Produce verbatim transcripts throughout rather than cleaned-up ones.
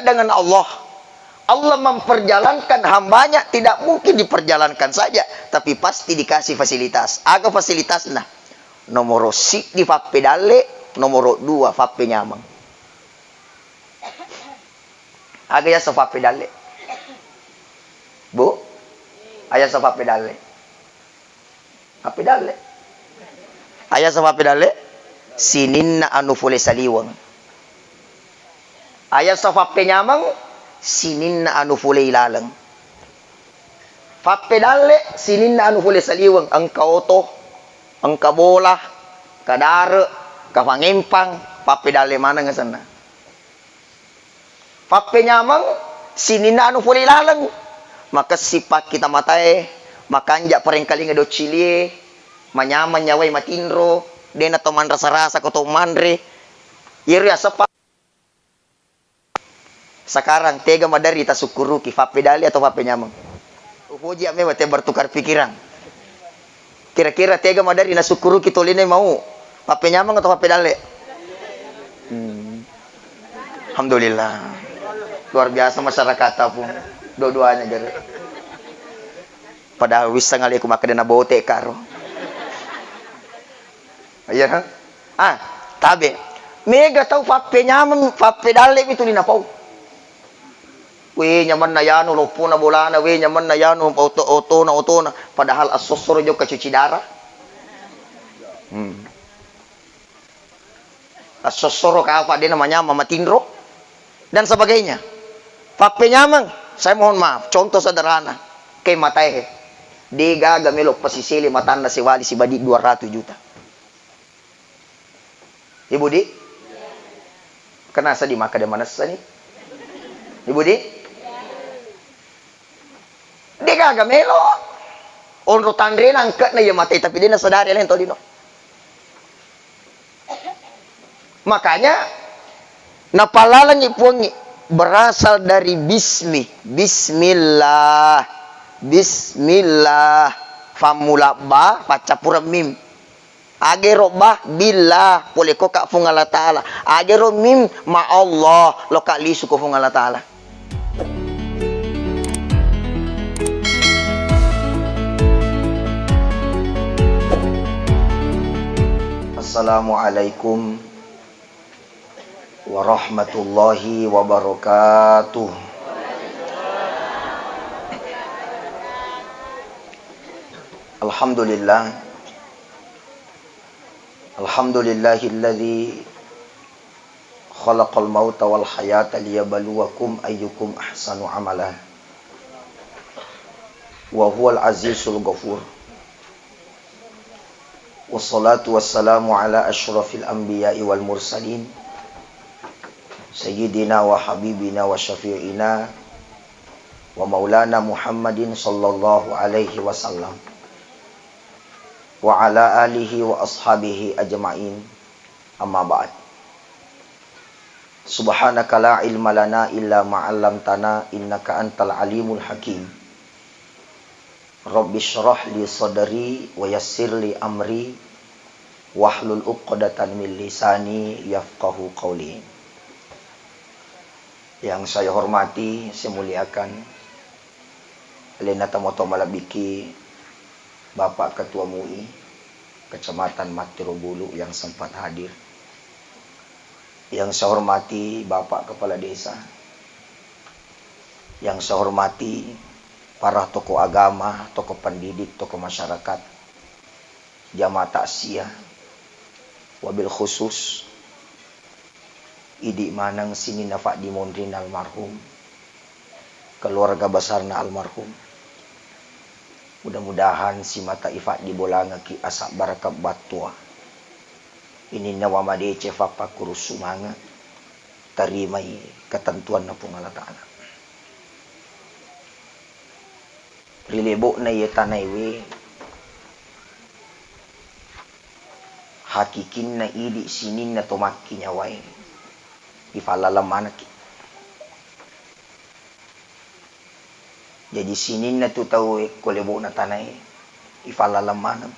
dengan Allah. Allah memperjalankan hambanya tidak mungkin diperjalankan saja, tapi pasti dikasih fasilitas. Aga fasilitasna? Nomoro siddi fappedalle, nomoro dua fappenyameng. Aga yaseng fappedalle? Bu? Aga yaseng fappedalle? Fappedalle. Aga yaseng fappedalle? Sininna anu fole saliweng. Aga yaseng fappenyameng? Sininna anu fole ilaleng. Fappedalle sininna anu fole saliweng, engka oto, engka bola, engka dare, engka fangempang, fappedalle maneng asenna. Fappenyameng sininna anu fole laleng, makessing pakkita matae, makanja parengkalinga doccilie, manyameng nyawae matinro, de'na to manrasa-rasa ko to manre. Iyaro yaseng fa-, Sekarang tega maderri tasukkuruki, fappedalle atau fappenyameng? Upoji ammewa te bertukar pikiran. Kira-kira tega maderri nasukkuruki tolino mau, fappenyameng atau fappedalle? Hmm. Alhamdulillah. Luar biasa masyarakat Tapung. Dua-duanya gere. Padahal wisseng aleku makkeda nabote karo. Iya. Ah, tabe. Mega tau fappenyameng, fappedalle mi tuli napau. We, nyamenna yanu loppona bolana, we, nyamenna yanu oto-, otona, otona. Padahal assossoro jokka cuci darah. Hmm. Assossoro kafa de namanyameng matinro dan sebagainya. Fappenyameng, saya mohon maaf, contoh sederhana, ke matae. De gaga melo pasisele matanna sewali sibadi dua ratus juta. Ibu di? Kenasa di maka de manessa ni? Ibu di? De gaga melo. Onro tanrena angke'na iya mate, tapi de nasadari alena tolino. Makanya napalalangi Puangnge berasal dari bismi, bismillah, bismillah, fammula ba, paccappureng mim. Agero ba, billah, pole ko ka Fuang Allah Ta'ala. Agero mim, ma Allah, lo ka lisu ko Fuang Allah Ta'ala. Assalamualaikum warahmatullahi wabarakatuh. Alhamdulillah. Alhamdulillahilladzi khalaqal mauta wal hayata liyabluwakum ayyukum ahsanu amala. Wa huwal azizul ghafur. Wassalatu wassalamu ala asyrafil anbiya'i wal mursalin, sayyidina wa habibina wa syafi'ina wa maulana Muhammadin sallallahu alaihi wasallam, wa ala alihi wa ashabihi ajma'in. Amma ba'd. Subhanaka la ilma lana illa ma 'allamtana innaka antal alimul hakim. Rabbi shrah li sadri wa yassir li amri wahlul 'uqdatan min lisani yafqahu qawli. Yang saya hormati, saya muliakan, alena tomatoa malebbiki Bapak Ketua MUI Kecamatan Mattiro Bulu yang sempat hadir. Yang saya hormati Bapak Kepala Desa. Yang saya hormati para tokoh agama, tokoh pendidik, tokoh masyarakat, jamaah takziah, wabil khusus idi maneng sininna faddi monrinna almarhum, keluarga besarna almarhum. Mudah-mudahan simata ifaddi bolangekki asabbarakeng battoa. Ininna wa madeceng fappakkuru sumange, tarimai ketentuanna Puang Allah Ta'ala. Ri lebo'na iye tanaewe, hakikinna idi sininna to makkinyawae, ifallaleng manekki. Jadi sininna tu tau ko lebo'na tanae, ifallaleng maneng.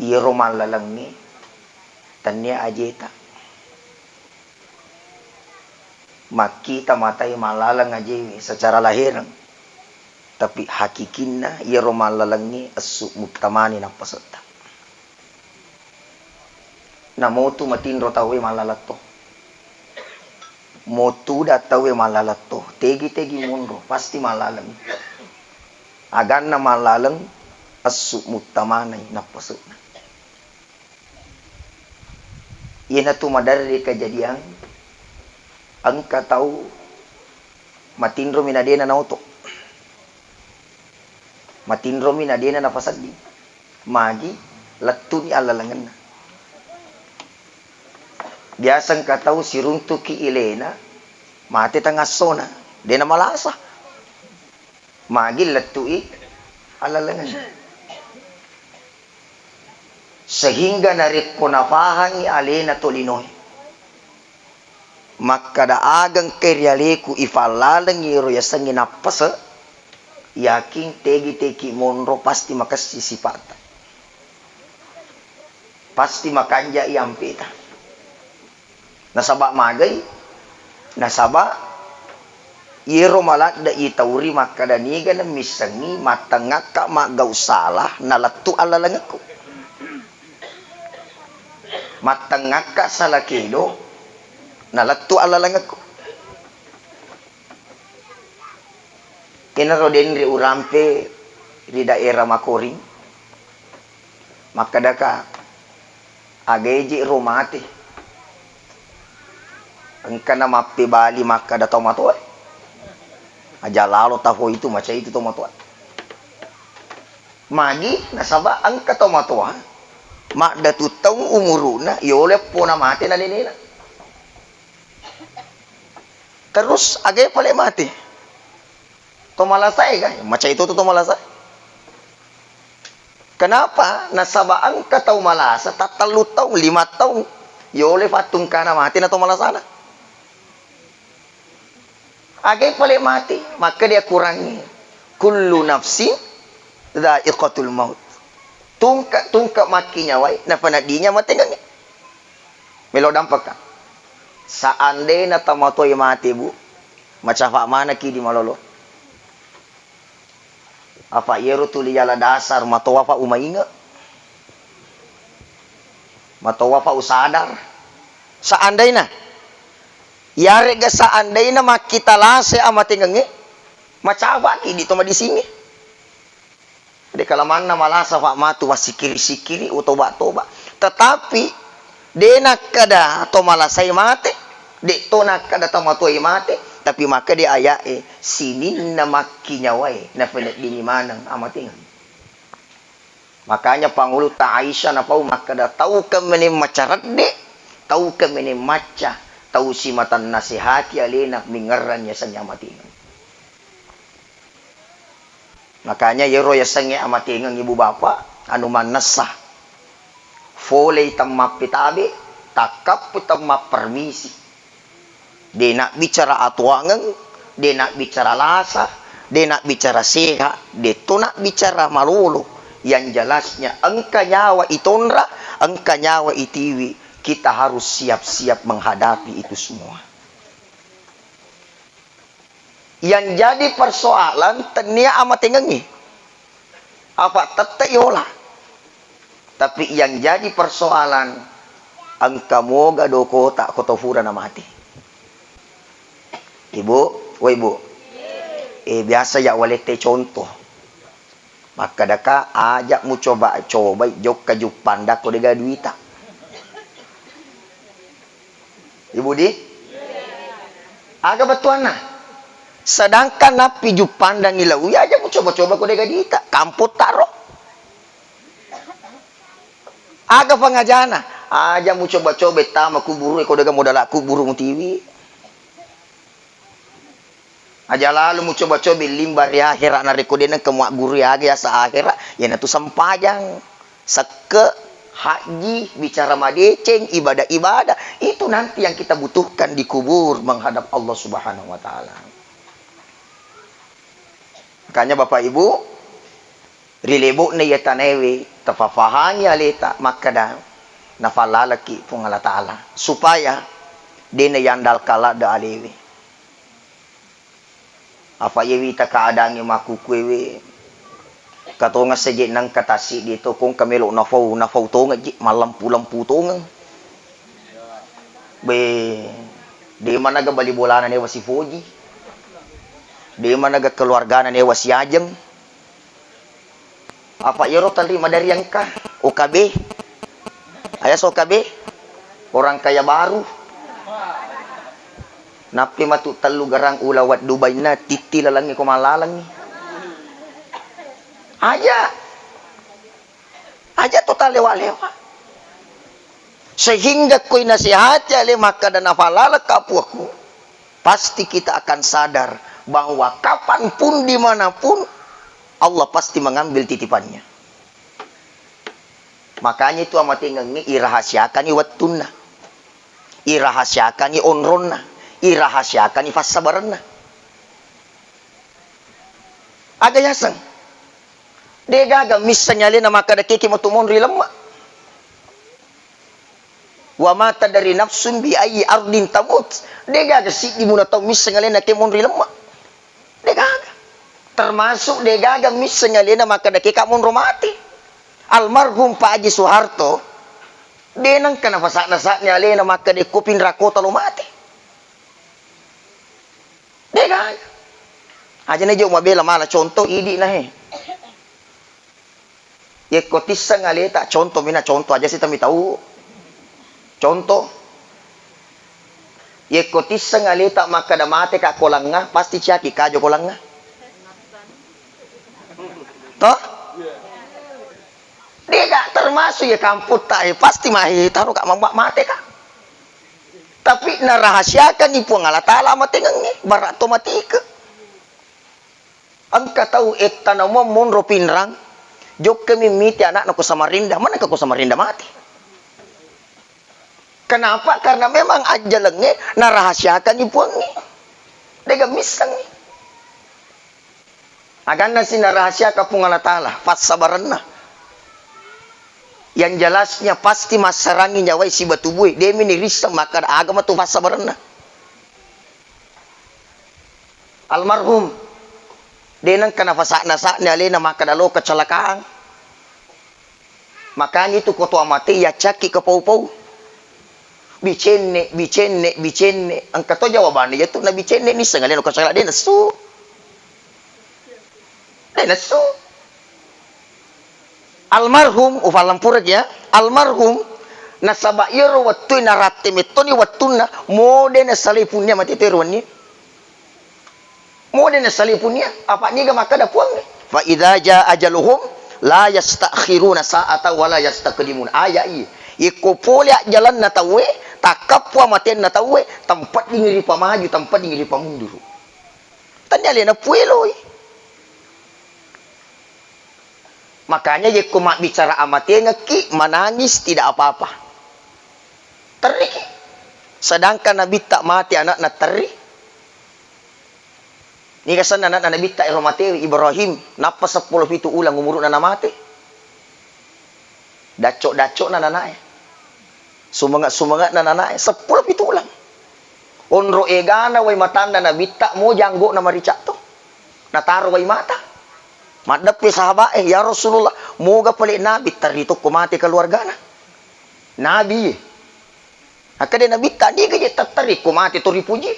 Iyaro mallalengnge tennia ajeta. Makkita matae mallaleng ajewe secara lahireng, tapi hakikinna iyaro mallalengnge essu muttamani nappasetta. Namotu matinro tauwe mallaleng to. Motuda tauwe mallaleng to, tegi-tegi monro, pasti mallaleng. Aganna mallaleng, essu muttamanai nappase'na. Iyanatu maderri kejadian, engka tau matinromi nadena naoto. Matinromi nadena napasedding. Magi lettuni allalengenna. Biasa engka tau siruntuki ilena, mate tengassona, dena malasa. Magi lettui allalengenna. Sehingga narekko napahangi alena tolinoe, makkada, "Aga engkai ri aleku ifallalengngi ero yasengnge nappase', yakin tegi-tegi monro pasti makessing sipa'ta. Pasti makanjai ampeta." Nasaba magai? Nasaba iyero maladde'i tauri makkada, "Nigana missengngi mattengngakka maggau salah nalettu allalengekku. Mattengngakka sala kedo nalettu allalengekku." Enaro denre urampe ri daerah Makoring, makkedaka, "Aga eje ro mate?" Engkana mappebali makkada tomatoa. Aja lalo taho itu, macai itu tomatoa. Magi? Nasaba engka tomatoa maddatu taung umuruna, yole pona mate na nenena. Terus aga pale mate? To malasa ega? Macai itu to malasa. Kenapa? Nasaba engka tau malasa tattellu taung, lima taung, yole fattungkana mate na to malasana. Aga pale mate? Maka dia kurangi. Kullu nafsin dha'iqatul maut. Tungke-tungke makkinyawai, nafaneddinya matengengnge. Melo dampekka. Seandainya tomatoe mate, Bu, macafa manaki di malolo. Apa iyaro tuli yala dasar matoa fa umainge. Matoa fa usadar. Seandainya. Yarega seandainya makkita lase amatengengnge, macafaki di to madisingnge. De kalamanna malasa fa matu, wassikkiri-sikkiri, utoba-toba. Tetapi de nakkada to malasai mate, de to nakkada to matoai mate, tapi makkeda aya'e, sininna makkinyawae napeneddingi maneng amatengeng. Makanya Pangulutta Aisyah napau makkeda, tau kemeneng macaredde, tau kemeneng macca, tau simatang nasehati alena mingerrang yasengnge amatengeng. Makanya iyaro yasengnge amatengeng ibu bapa, anu mannessa. Folei temmappetabe, takkappu temmappermisi. De nabbicara atuangeng, de nabbicara lasa, de nabbicara seha, de to nabbicara malolo. Yang jelasnya engka nyawa itonra, engka nyawa itiwi, kita harus siap-siap menghadapi itu semua. Yang jadi persoalan tennia amatengengngi. Apa tette yola. Tapi yang jadi persoalan engka moga dokota ko to fura na mati. Ibu, woi Bu. Eh, biasa ya walette contoh. Makkadaka, aja mucoba-cobai jokka juppandang ko dega duita. Ibu di? Aga bettuanna? Sedangkan nappi juppandangi laui, aja mucoba-coba ko dega duita. Kampong taro. Aga pangajana? Aja mucoba-coba tama kuburu ko dega modala kuburu mutiwi. Aja lalu mucoba-coba limba ri akhera, narekko de nengka muagguru aga yasa akhera, iyanatu sempajang, sekke, haji, bicara madeceng, ibadah-ibadah. Itu nanti yang kita butuhkan di kubur menghadap Allah Subhanahu wa Ta'ala. Makanya Bapak Ibu, ri lebo'na iya tanaewe, tafafahangi aleta makkeda, nafallalaki Puang Allah Ta'ala, supaya dena yandalka ladde alewe. Apa iye wita keadaangnge makkukuewe, katonga seje nangka tassiddi to kongka melo nafau, nafau tongeng je, mallempu-lempu tongeng. Be, de managa bali bolana newa sifoji. De managa keluargana newa siajeng. Apa iyaro terima dari engka O K B. Aya so O K B? Orang kaya baru. Nappi matu tellu garang ula waddubainna titti lalengngi ko mallalengngi. Aja. Aja to talewa-lewa. Sehingga koi nasihati ale makkada nafalala kapuaku, pasti kita akan sadar bahwa kapanpun, dimanapun, Allah pasti mengambil titipannya. Makanya itu amatengengnge irahasiakangngi wettunna, irahasiakangngi onronna, irahasiakangngi fassabarenna. Aga yaseng? Degaga misseng alena makkada keke matu monri lemma. Wa ma tadri nafsun bi ayyi ardin tamut. Degaga siddi muna tau misseng alena ke monri lemma. Degaga. Termasuk degaga misseng alena makkada keka monro mate. Almarhum Pak Haji Soeharto, de nengka nafasakna-sakni alena makkada ko pinra kota lo mate. Degaga. Aja na jo mabela mala contoh idi na he. Yekko tisseng aleta, contoh mina, contoh aja sita mitau. Contoh. Yekko tisseng aleta makkada mate ka kolangnga, pasti ciaki kajo kolangnga. Toh? Dega termasuk ya kamputta, eh, pasti mahe taro ka mamma mate ka. Tapi narahasiakanni Puang Allah Taala amatengengnge, bara to matike. Engka tau ettana mo monro Pinrang, jokkami mite anakna ko Samarinda, manengka ko Samarinda mate. Kenapa? Karena memang ajjalengnge narahasiakanni Puangnge. Dega missengngi. Aganna si narahasiaka Puang Allah Taala, fassabarenna. Yang jelasnya pasti massarangi nyawai siba tubue, demi nirisseng makkada aga matu fassabarenna. Almarhum, de nengka nafasakna-sakni alena makkada lo kecelakaan. Makanya itu ko toa mate yaccakki ke pau-pau. Bicenne, bicenne, bicenne. Engka to jawabanna, yatu na bicenne nisseng alena ko salah de nesu. De nesu. Almarhum, ufallampuraki ya. Almarhum nasaba iyaro wettue naratte mettoni wettunna, mode nasalai punnia mate to ero wenni. Mode nasalai punnia, apa niga makkada Puangnge? Fa idza jaa ajaluhum la yastakhiruna sa'ata wa la yastaqdimun. Ayat iya. Iko pole ajjalanna tauwe, takkappu amatenna tauwe, tempeddingi ripamaju, tempeddingi ripamunduru. Tennia alena pueloi. Makanya yekko mabbicara amatengekki, menangis tidak apa-apa. Terriki. Sedangkan Nabitta mate anakna terri. Niga senna anakna Nabitta ero matewi Ibrahim, nappa seppulo pitu ulang umuru'na namate. Dacco-daccona nanae. Sumenge'-sumenge'na nanae, seppulo pitu ulang. Onro egana wai matanna Nabitta, mo janggo'na maricak to. Nataro wai mata. Maddeppe sahaba'e, "Ya Rasulullah, moga pale Nabi terri tokko mate keluargana?" Nabi. Akkeda Nabitta, "Niga je tetterri ko mate to ripuji?"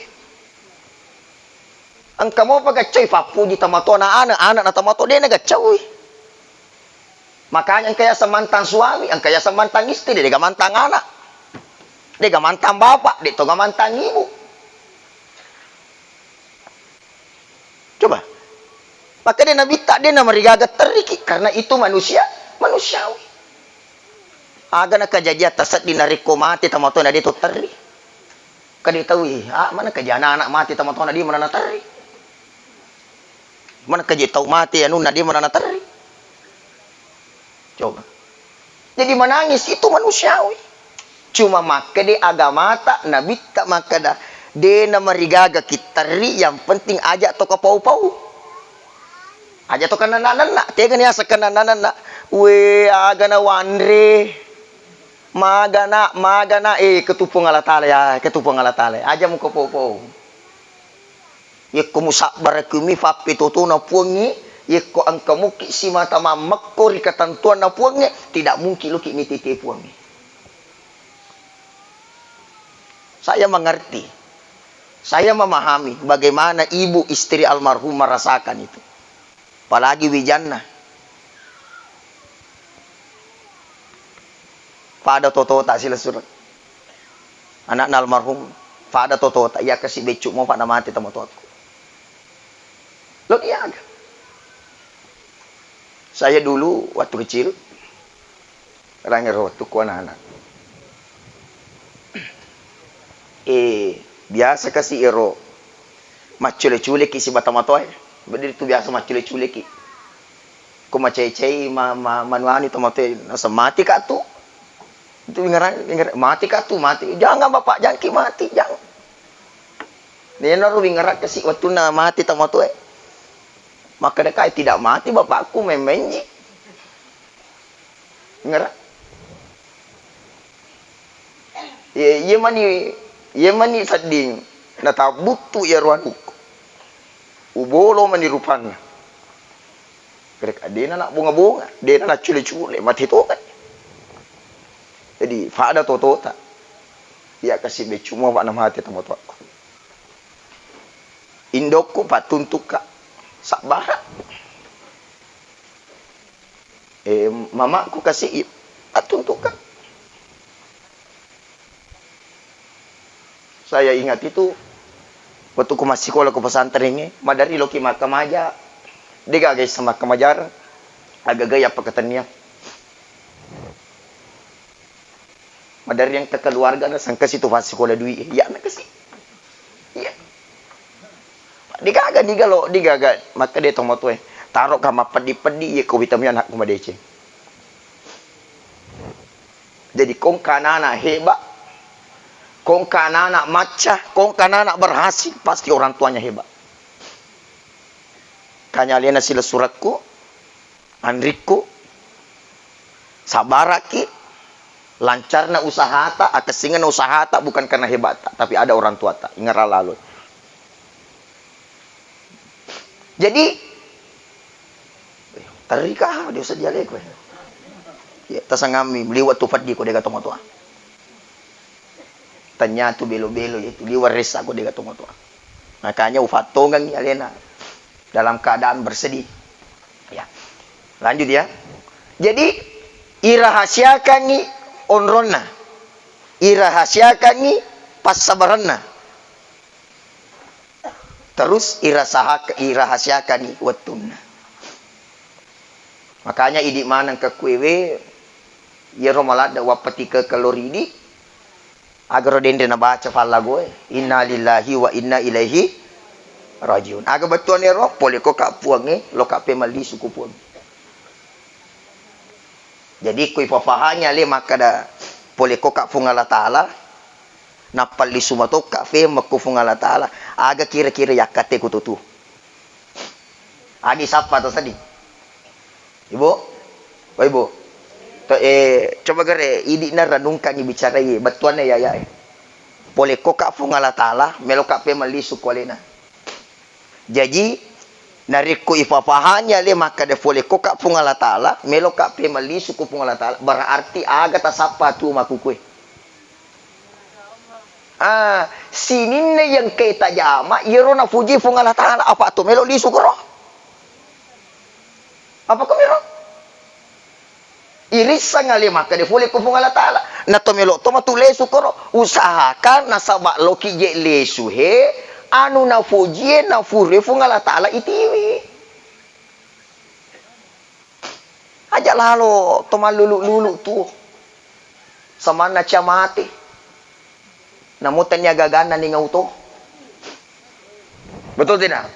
Engka mopa gaccoi pappuji tomatoana ana', ana' na tomatoa de' nagaccaui. Makanya engka yaseng mantang suami, engka yaseng mantang istri, de'ga mantang ana'. De'ga mantang bapa, de' toga mantang ibu. Coba. Makanya Nabitta de' namarigaga terriki, karena itu manusia, manusiawi. Aga na kejadian tasedding narekko mate tomatoana de' to terri. Kade' taui, ah, mana kejadian anak mate tomatoana de' mana naterri. Mana kejadian tau mate anunna de' mana naterri. Coba. Jadi menangis itu manusiawi. Cuma makkeda agamata, Nabitta makkeda, de' namarigaga ki terri, yang penting aja' to kapau-pau. Aja' to kananna-nanna, tegani asa kananna-nanna. We, agana wanre. Magana, magana, eh, ketu Puang Allah Taala ya, ketu Puang Allah Taala. Aja' muko pau-pau. Yekko musabbaraki umi fappetotona Puangnge, yekko engka muki simata mammekko ri katentuanna Puangnge, tidak mungkin loki mitete Puangnge. Saya mengerti, saya memahami bagaimana ibu istri almarhum merasakan itu. Apalagi wijanna. Pada totota silessureng. Anakna almarhum, pada totota, iya kasi beccu mofa namate tomatoakku. Lo iya aga. Saya dulu waktu kecil, rangero wettukku anak-anak. Eh, biasa kasi ero maccule-culeki sibawa tomatoae. Bediri tu biasa maccule-culeki. Ko macai-cai ma-, ma-, manuani tomatoae, naseng mati ka tu. Itu wingerang, wingerang, mati ka tu, mati. Jangan Bapak, jangki mati, jangan. Nenaro wingerang kasi wettunna mati tomatoae. Makkeda kai tidak mati bapakku, main-main ji. Ngera. Ye, ye mani, ye mani sedding. Natabbuttu iyaro anukku. Ubolo mani rupanna. Kerek adena nak bunga-bunga, dena nak cule-cule, mati toga. Jadi, pada totota. Iya kasi beccu mo, Pak, namate tomatoakku. Indokku pattuntukka. Sabbara. Eh, mamaku kasi i-, pattuntukka. Saya ingat itu, waktu ku massikola ku pesantrengnge, maderri loki makkamaja, degaga isseng makkamajareng, agaga iya pakkatenniang. Maderri engka keluarga na sengkasi tu fassikola dui, iya na kasi. Iya. Degaga, degaga lo, degaga makkeda tomatoae, taroka mappeddi-peddi, iya ko witami anakku madeceng. Jadi, kongka anak-anak hebat, kongka anak-anak macca, kongka anak-anak berhasil, pasti orang tuanya hebat. Kanya alena silessurekku, anrikku, sabbaraki, lancarna usahata, akessingenna usahata, bukan karena hebatta, tapi ada orang tuata. Ingerang lalo. Jadi, terri ka, dia usah dialek, weh. Ya, tasangammi, liwat tu peddi ko dega tomatoa. Tanya tu belo-belo itu, liwat resa ko dega tomatoa. Makanya ufattongangi alena dalam keadaan bersedih. Ya. Lanjut ya. Jadi, irahasiakangi onronna. Irahasiakangi passabarenna. Terus irasahak-, irahasiakanni wettunna. Makanya idi maneng kekkuewe, iyaro maladde wappatikekeng lo ri idi, agaro denre nabaca fallagoe, "Innalillahi wa inna ilaihi rajiun." Aga bettuanna ero? Pole ko ka Puangnge, lo ka pemelli suku Puang. Jadi, ko ifafahangi ale makkeda, pole ko ka Puang Allah Taala, nappa lisu matokka femmekko Puang Allah Taala, aga kira-kira yakkate ku tutu? Agi sappa to seddi? Ibu? Oh, Ibu. To, eh, coba gare, idi'na renungkangi bicarai, bettuanna yaya, eh. Pole ko ka Puang Allah Taala, melo ka pemelli suku alena. Jaji, narekko ifafahangi ale makkeda pole ko ka Puang Allah Taala, melo ka pemelli suku Puang Allah Taala, berarti aga tasappa tu makkukue. Ah, sininna yang engkae tajama, iyaro napuji Puang Allah Taala, apa to melo lisu koro? Apa ko mero? Irisseng ale makkeda pole ko Puang Allah Taala. Na to melo to matu lesu koro. Usahakan nasaba loki je lesu he, anu nafojie, nafure Puang Allah Taala itiwi. Aja lalo to mallulu-lulu tu. Samanna cia mate. Namo tennia gaganna ning auto. Betul tidak?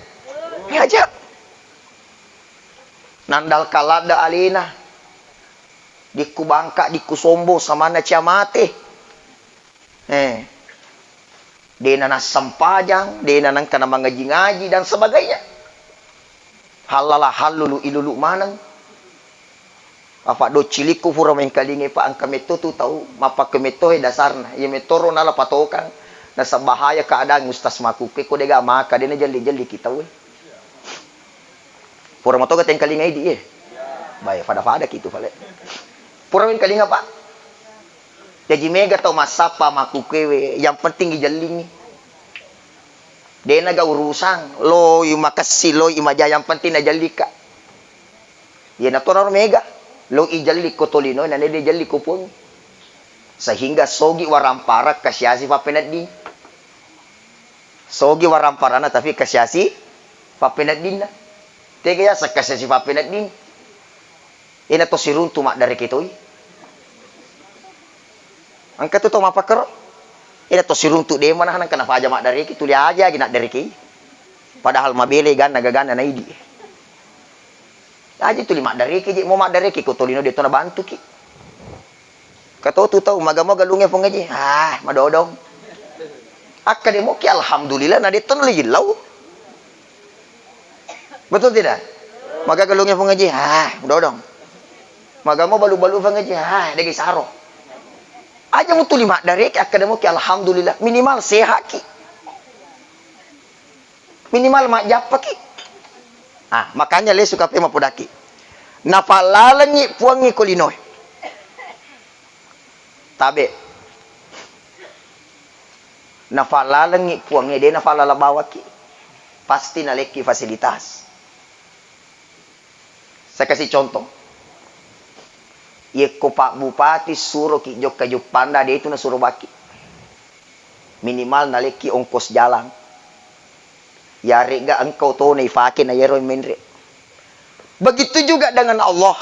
Ya aja. Nandal kaladda alena. Dikku bangka, dikku sombo, samanna cia mate. Eh. Dena nassempajang, dena nengka namangaji-ngaji, dan sebagainya. Hallala hallulu ilulu maneng. Apa do cilikku pura mengkalingai, Pak, engka metto tu tau, mappakke metto he dasarna. Iya mettoro nala patokang. Nasaba bahaya keadaan Ustaz Makkukkue, ko dega maka, de najelli-jelli kita we. Pura matoga tengkalinga idi e. Bae, fada-fada kitu pale. Pura wengkalinga, Pak. Jaji mega tau massappa Makkukkue we, yang penting ijellingi. Denaga urusang, loi makessi, loi maja, yang penting najellika. Iyana tonaro mega, lo ijelli ko tolinoe, nane de jelli ko puang. Sehingga sogi waramparang kasiasi pappenedding. Sogi waramparana tapi kasiasi pappeneddinna. Tega yaseng kasiasi pappenedding. Ina to siruntu maddareke toi. Engka tu to mapakkero. Ina to siruntu de mana nangka napaja maddareke, tuli aja agi naddareke. Padahal mabele ganna gaganna naidi. Aja tuli maddareke je, mo maddareke ko tolino de to nabantuki. Katotu tau, maga mo galungnge Puang Aji? Ah, madodong. Akkade moki alhamdulillah, na detto nalillau. Betul tidak? Maga galungnge Puang Aji? Ah, madodong. Maga mo balu-balu Puang Aji? Ah, degi saro. Aja mutuli maddareke, akkade moki alhamdulillah, minimal sehaki. Minimal majjappaki. Ah, makanya lesu kape mapodaki. Nafallalengngi Puangnge ko linoe. Tabe. Nafallalengngi Puangnge, de nafallala bawaki. Pasti nalekki fasilitas. Saya kasih contoh. Yekko Pak Bupati suroki jokka Juppanda, de itu nasuro baki. Minimal nalekki ongkos jalan. Yaregga engka otona ifake na yero menre. Begitu juga dengan Allah.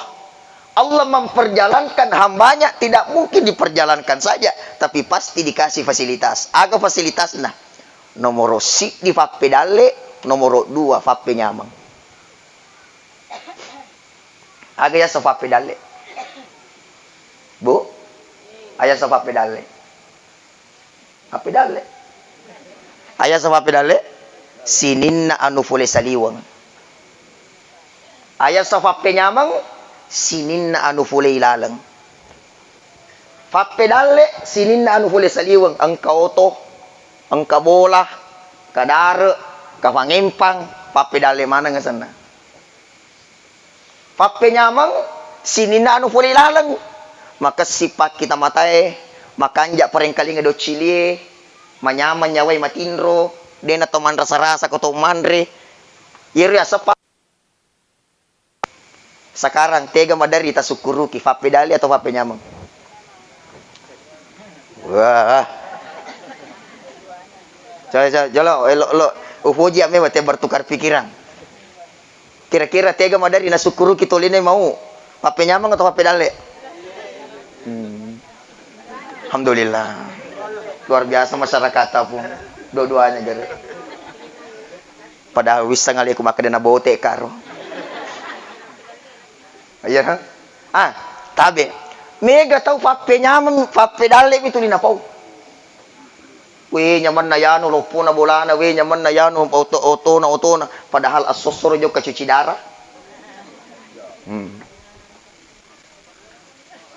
Allah memperjalankan hambanya, tidak mungkin diperjalankan saja, tapi pasti dikasih fasilitas. Aga fasilitasna? Nomoro siddi fappedalle, nomoro dua fappenyameng. Aga yaseng fappedalle? Bu? Aga yaseng fappedalle? Fappedalle. Aga yaseng fappedalle? Sininna anu fole saliweng. Aga yaseng fappenyameng? Sininna anu fole ilaleng. Fappedalle sininna anu fole saliweng, engka oto, engka bola, engka dare, engka fangempang, fappedalle maneng asenna. Fappenyameng sininna anu fole laleng, makessi pakkita matae, makanja parengkalinga doccilie, manyameng nyawai matinro, dena to manrasa-rasa ko to manre. Yero yaseng fa- Sekarang tega maderri tasukkuruki, fappedalle atau fappenyameng? Wah. Coba, coba, jolo, elo, lo, upoji ame mate bertukar pikiran. Kira-kira tega maderri nasukkuruki tolino mau? Fappenyameng atau fappedalle? Hmm. Alhamdulillah. Luar biasa masyarakat Tapung. Dua-duanya gare. Padahal wisseng aleku makkeda nabote karo. Iya, ha? Ah, tabe. Mega tau fappenyameng, fappedalle mi tuli napau. We, nyamenna yanu loppona bolana, we, nyamenna yanu oto-, otona, otona. Padahal assossoro jokka cuci darah. Hmm.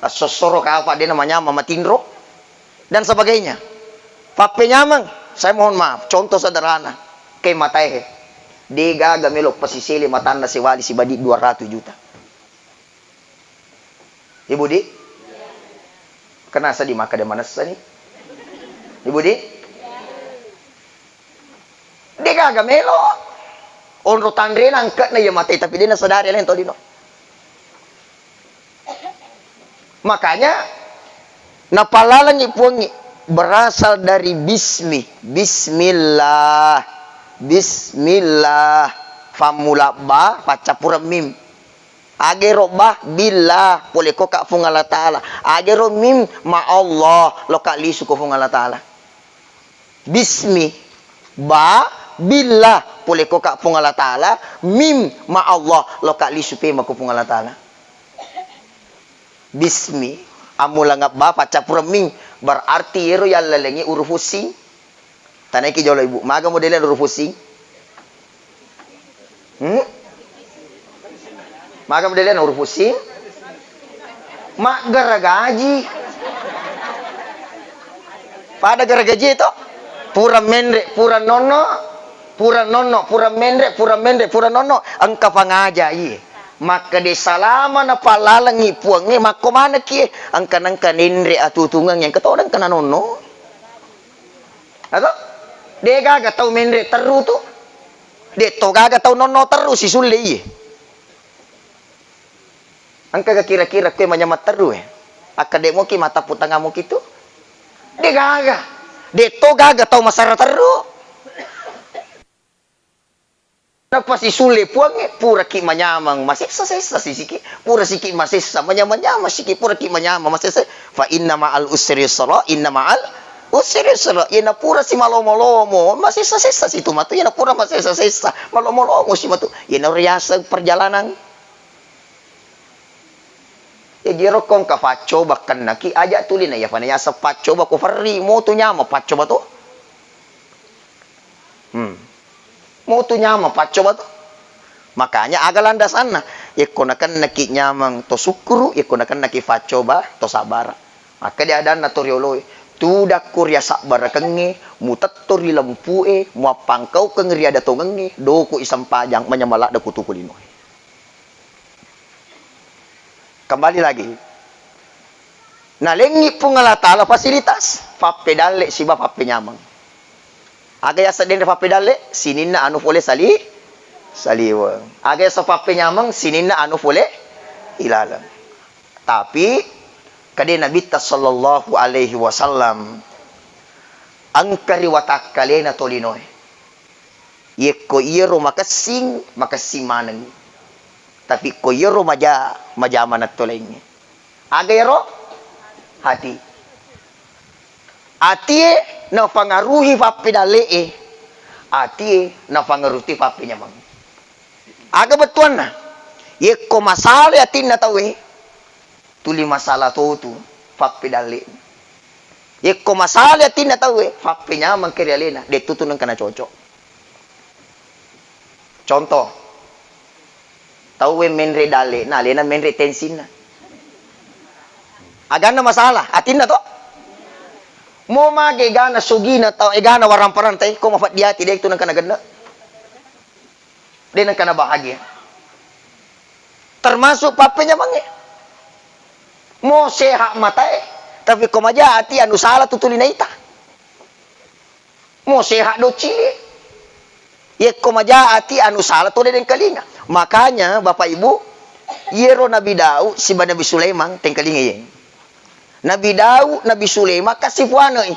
Assossoro kapa, dena manyameng matinro, dan sebagainya. Fappenyameng, saya mohon maaf, contoh sederhana, ke matae, de gaga melo pasisele matanna sewali sibadi dua ratus juta. Ibu di? Kenasa di maka de manessa ni? Ibu di? De gaga melo. Onro tanrena engkana iya mate, tapi de nasadari alena tolino. Makanya napallalengngi Puangnge, berasal dari bismi, bismillah, bismillah, fammula ba, paccappureng mim. Agero ba, billah, pole ko ka Puang Allah Taala. Agero mim, ma Allah, lo ka lisu ko Puang Allah Taala. Bismi, ba, billah, pole ko ka Puang Allah Taala, mim, ma Allah, lo ka lisu pema ko Puang Allah Taala. Bismi, ammulanga ba, paccappureng mim, berarti yero yallalengngi urufu sin. Tanaiki jolo ibu, maga modele urufu sin? Hmm? Maga modele urufu sin? Maggara gaji. Pada gara gaji to? Pura menre, pura nonno, pura nonno, pura menre, pura menre, pura nonno, engka pangaja iye. Makkeda salama napallalengngi Puangnge, makko manekki, engka nengka nenre atutungeng, engka todeng kena nonno. Atau? De gaga tau menre terru tu. De to gaga tau nonno terru sisulle iye. Engkaga kira-kira kue manyameng terru e? Akka de moki mata putanga moki tu? De gaga. De to gaga tau masara terru. Nappa sisulle Puangnge, puraki manyameng, masessa-sessa sisiki, pura siki masessa, manyameng-nyameng siki, puraki manyameng, masessa, fa inna ma'al usri yusra, inna ma'al usri yusra. Iyana pura si malomo-lomo, masessa-sessa situ matu, iyana pura masessa-sessa, malomo-lomo si matu. Iyana riaseng perjalanan. Jaji ero ko engka paccoba kennaki, aja tuli na iya fana yaseng paccoba ko ferri, motu nyameng paccoba to. Hmm. Motu nyameng paccoba to. Makanya aga landasanna? Yekko nakennaki nyameng to sukkuru, yekko nakennaki paccoba to sabbara. Makkeda adanna to rioloe, tudakko ri asabbarakengnge, mutetto ri lempu'e, muappangkaukeng ri ada tongengnge, doko i sempajang, manyameng ladde kutu ku linoe. Kembali lagi. Nalengngi Puang Allah Ta'ala fasilitas, fappedalle siba fappenyameng. Aga yaseng denre fappedalle? Sininna anu fole sali-, saliweng. Aga yaseng fappenyameng? Sininna anu fole ilaleng. Tapi, kade Nabitta sallallahu alaihi wasallam, engka ri watakkalena tolinoe. Yekko iyaro makessing, makessing manengngi. Tapi ko iyaro maja, maja manetto laingnge. Aga iyaro? Ati. Atie nafangaruhi fappedalle'e. Atie nafangaruhi fappenyameng. Aga bettuanna? Yekko masala atinna tauwe, tuli masala totu fappedalle'na. Yekko masala atinna tauwe, fappenyameng ke ri alena, dettu tu nengka nacocok. Contoh, tauwe menre dalle'na, alena menre tensinna. Aganna masalah, atinna to? Mo mage egana sugina tau, egana waramparan tai, ko mafeddi ati, de tu nengka nagenne. De nengka nabahagia. Termasuk pappenyamengnge. Mo sehat matae, tapi ko maja ati anu sala tu tuli naita. Mo sehat doccilie. Yekko maja ati anu sala to de dengkalinga. Makanya Bapak Ibu, yero Nabi Daud siba Nabi Sulaiman tengkalinga ye. Nabi Daud, Nabi Sulaiman kasi puanei.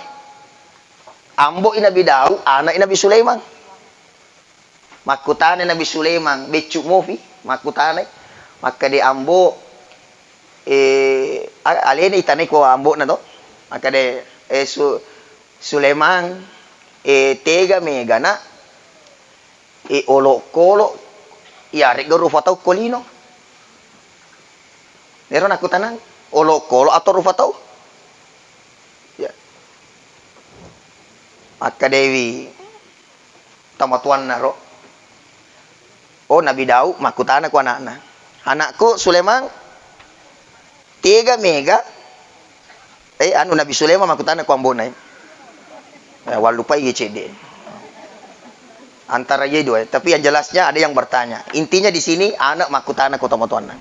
Ambo i Nabi Daud, anak i Nabi Sulaiman. Makkutana Nabi Sulaiman, "Beccu mofi?" Makkutanai. Makkeda, "Ambo, eh, a-, alena itanai ko ambo'na to." Makkeda, eh, Su-, Sulaiman, eh, tega mega na, eh, olokolo iyare'ga rufa tau ko lino. Ero nakkutanang, olokolo atau rufa tau? Ya. Makkedawi tomatoanna ro. Oh, Nabi Daud makkutana ku anakna, "Anakku Sulaiman, tega mega?" Eh, anu, Nabi Sulaiman makkutana ku ambona, eh. Eh, wallupai ye cedde. Antara ye dua, eh. Tapi yang jelasnya ada yang bertanya. Intinya di sini anak makkutana ku tomatoanna.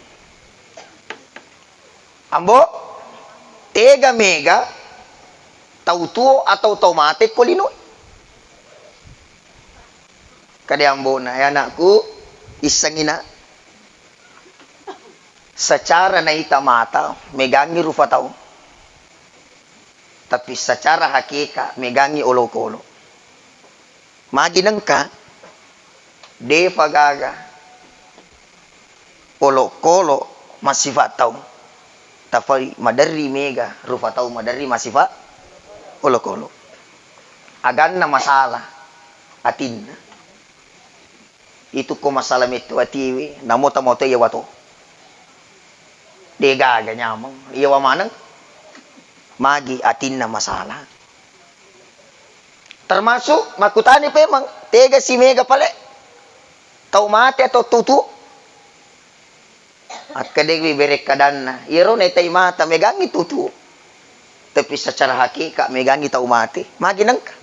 Ambo, tega mega tau tuo atau tau mate ko lino? Kade ambona, "Eh, anakku, issengi na, secara naita mata, megangi rufa tau. Tapi secara hakikat, megangi olokolo." Magi nengka, defa gaga olokolo massifa tau. Tapi maderri mega rufa tau maderri massifa olokolo. Aganna masalah atinna. Itu ko masalah metto atiwi, namo tamo to iyawa to. De gaga nyameng, iyawa maneng. Magi atinna masalah. Termasuk makkutani pemeng, tega si mega pale? Tau mate atau tutu? Akkadewi berekkadanna, iyaro netai mata megangi tutu. Tapi secara hakikat megangi tau mate. Magi nengka?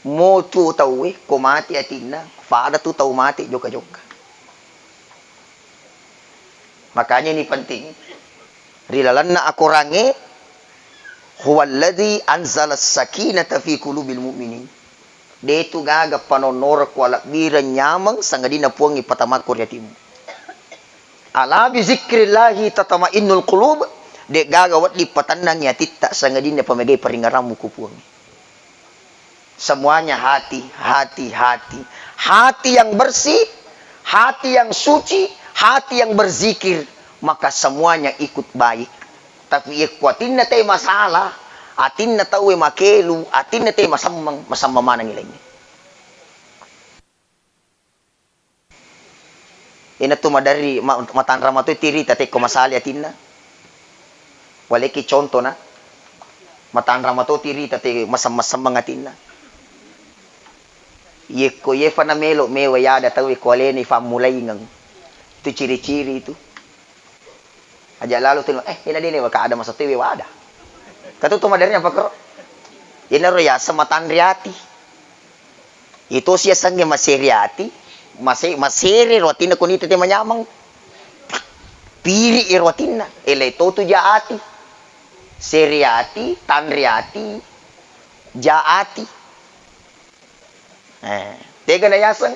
Motu tauwe, ko mate atinna, pada tu tau mate jokka-jokka. Makanya ini penting. Ri lalenna akorangnge, "Huwallazi anzala sakinata fi qulubil mu'minin." De tu gaga panonnoreng ko alebbireng nyameng sangadinna Puang ipatamakko ri atimmu. "Ala bi zikrillahi tatmainnul qulub." De gaga wedding patennangi atitta sangadinna pamegai paringerammu ku Puang. Semuanya hati, hati, hati. Hati yang bersih, hati yang suci, hati yang berzikir, maka semuanya ikut baik. Tapi yekko atinna te masalah, atinna tauwe makelu, atinna te masemmeng, masemmeng manengngi laingnge. Inatu maderri ma-, matanra matoi tirita tekko masali atinna. Waleki contona, matanra matoi tirita te masem-, masemmeng atinna. Yekko yefa namelo mewa yada tauwe ko alena ifammulaingeng. Itu ciri-ciri itu. Aja lalo tu, eh, ina dene waka ada masa tewe wada. Katu to maderri apa kero? Inaro yaseng matanri ati. Ito siasengnge maseri ati, mase-, masere ro atinna koni tete manyameng. Piri ero atinna, ele to tu ja ati. Seri ati, tanri ati, ja ati. Eh, tega na yaseng?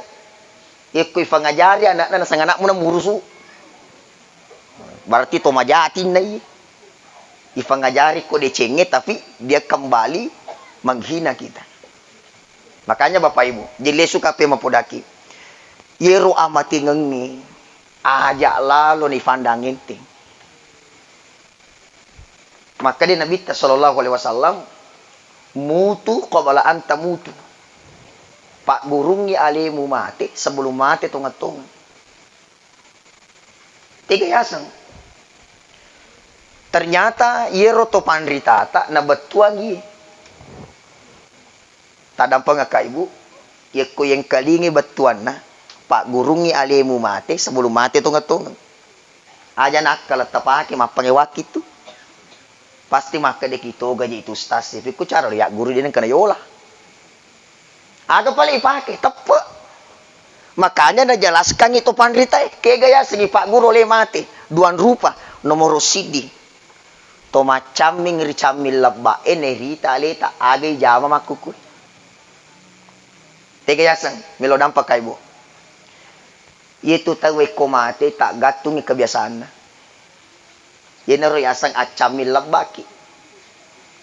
Yekko ifangajari anakna naseng anakmu na murusu. Berarti to maja atinna iye. Ifangajari ko decengnge, tapi dia kembali menghina kita. Makanya Bapak Ibu, jelle suka pe mapodaki. Yero amatengengnge, aja lalo ni fandang enteng. Makkeda Nabitta sallallahu alaihi wasallam, "Mutu qabla an tamutu." Paggurungngi alemu mate sebelum mate tongeng-tongeng. Tega yaseng. Ternyata yero to panritata nabettuangi. Tadampengekka, Ibu, yekko yengkalingi bettuanna, paggurungngi alemu mate sebelum mate tongeng-tongeng. Aja nakkala tapake mappangewakki tu. Pasti makkedeki toga je itu ustaz, pikku cara lo yagguru de nengka nayola. Aga pale ipake, teppe. Makanya najelaskangngi to panritae, kega yasengngi pagguru le mate, duang rupa, nomoro siddi. To maccamming ri camming lebba'e nerita aleta, aga ijama makkukue. Tega yaseng, melo dampa kaibo. Yetu tauwe ko mate, taggattungngi kebiasaanna. Yenaro yaseng accamming lebbaki.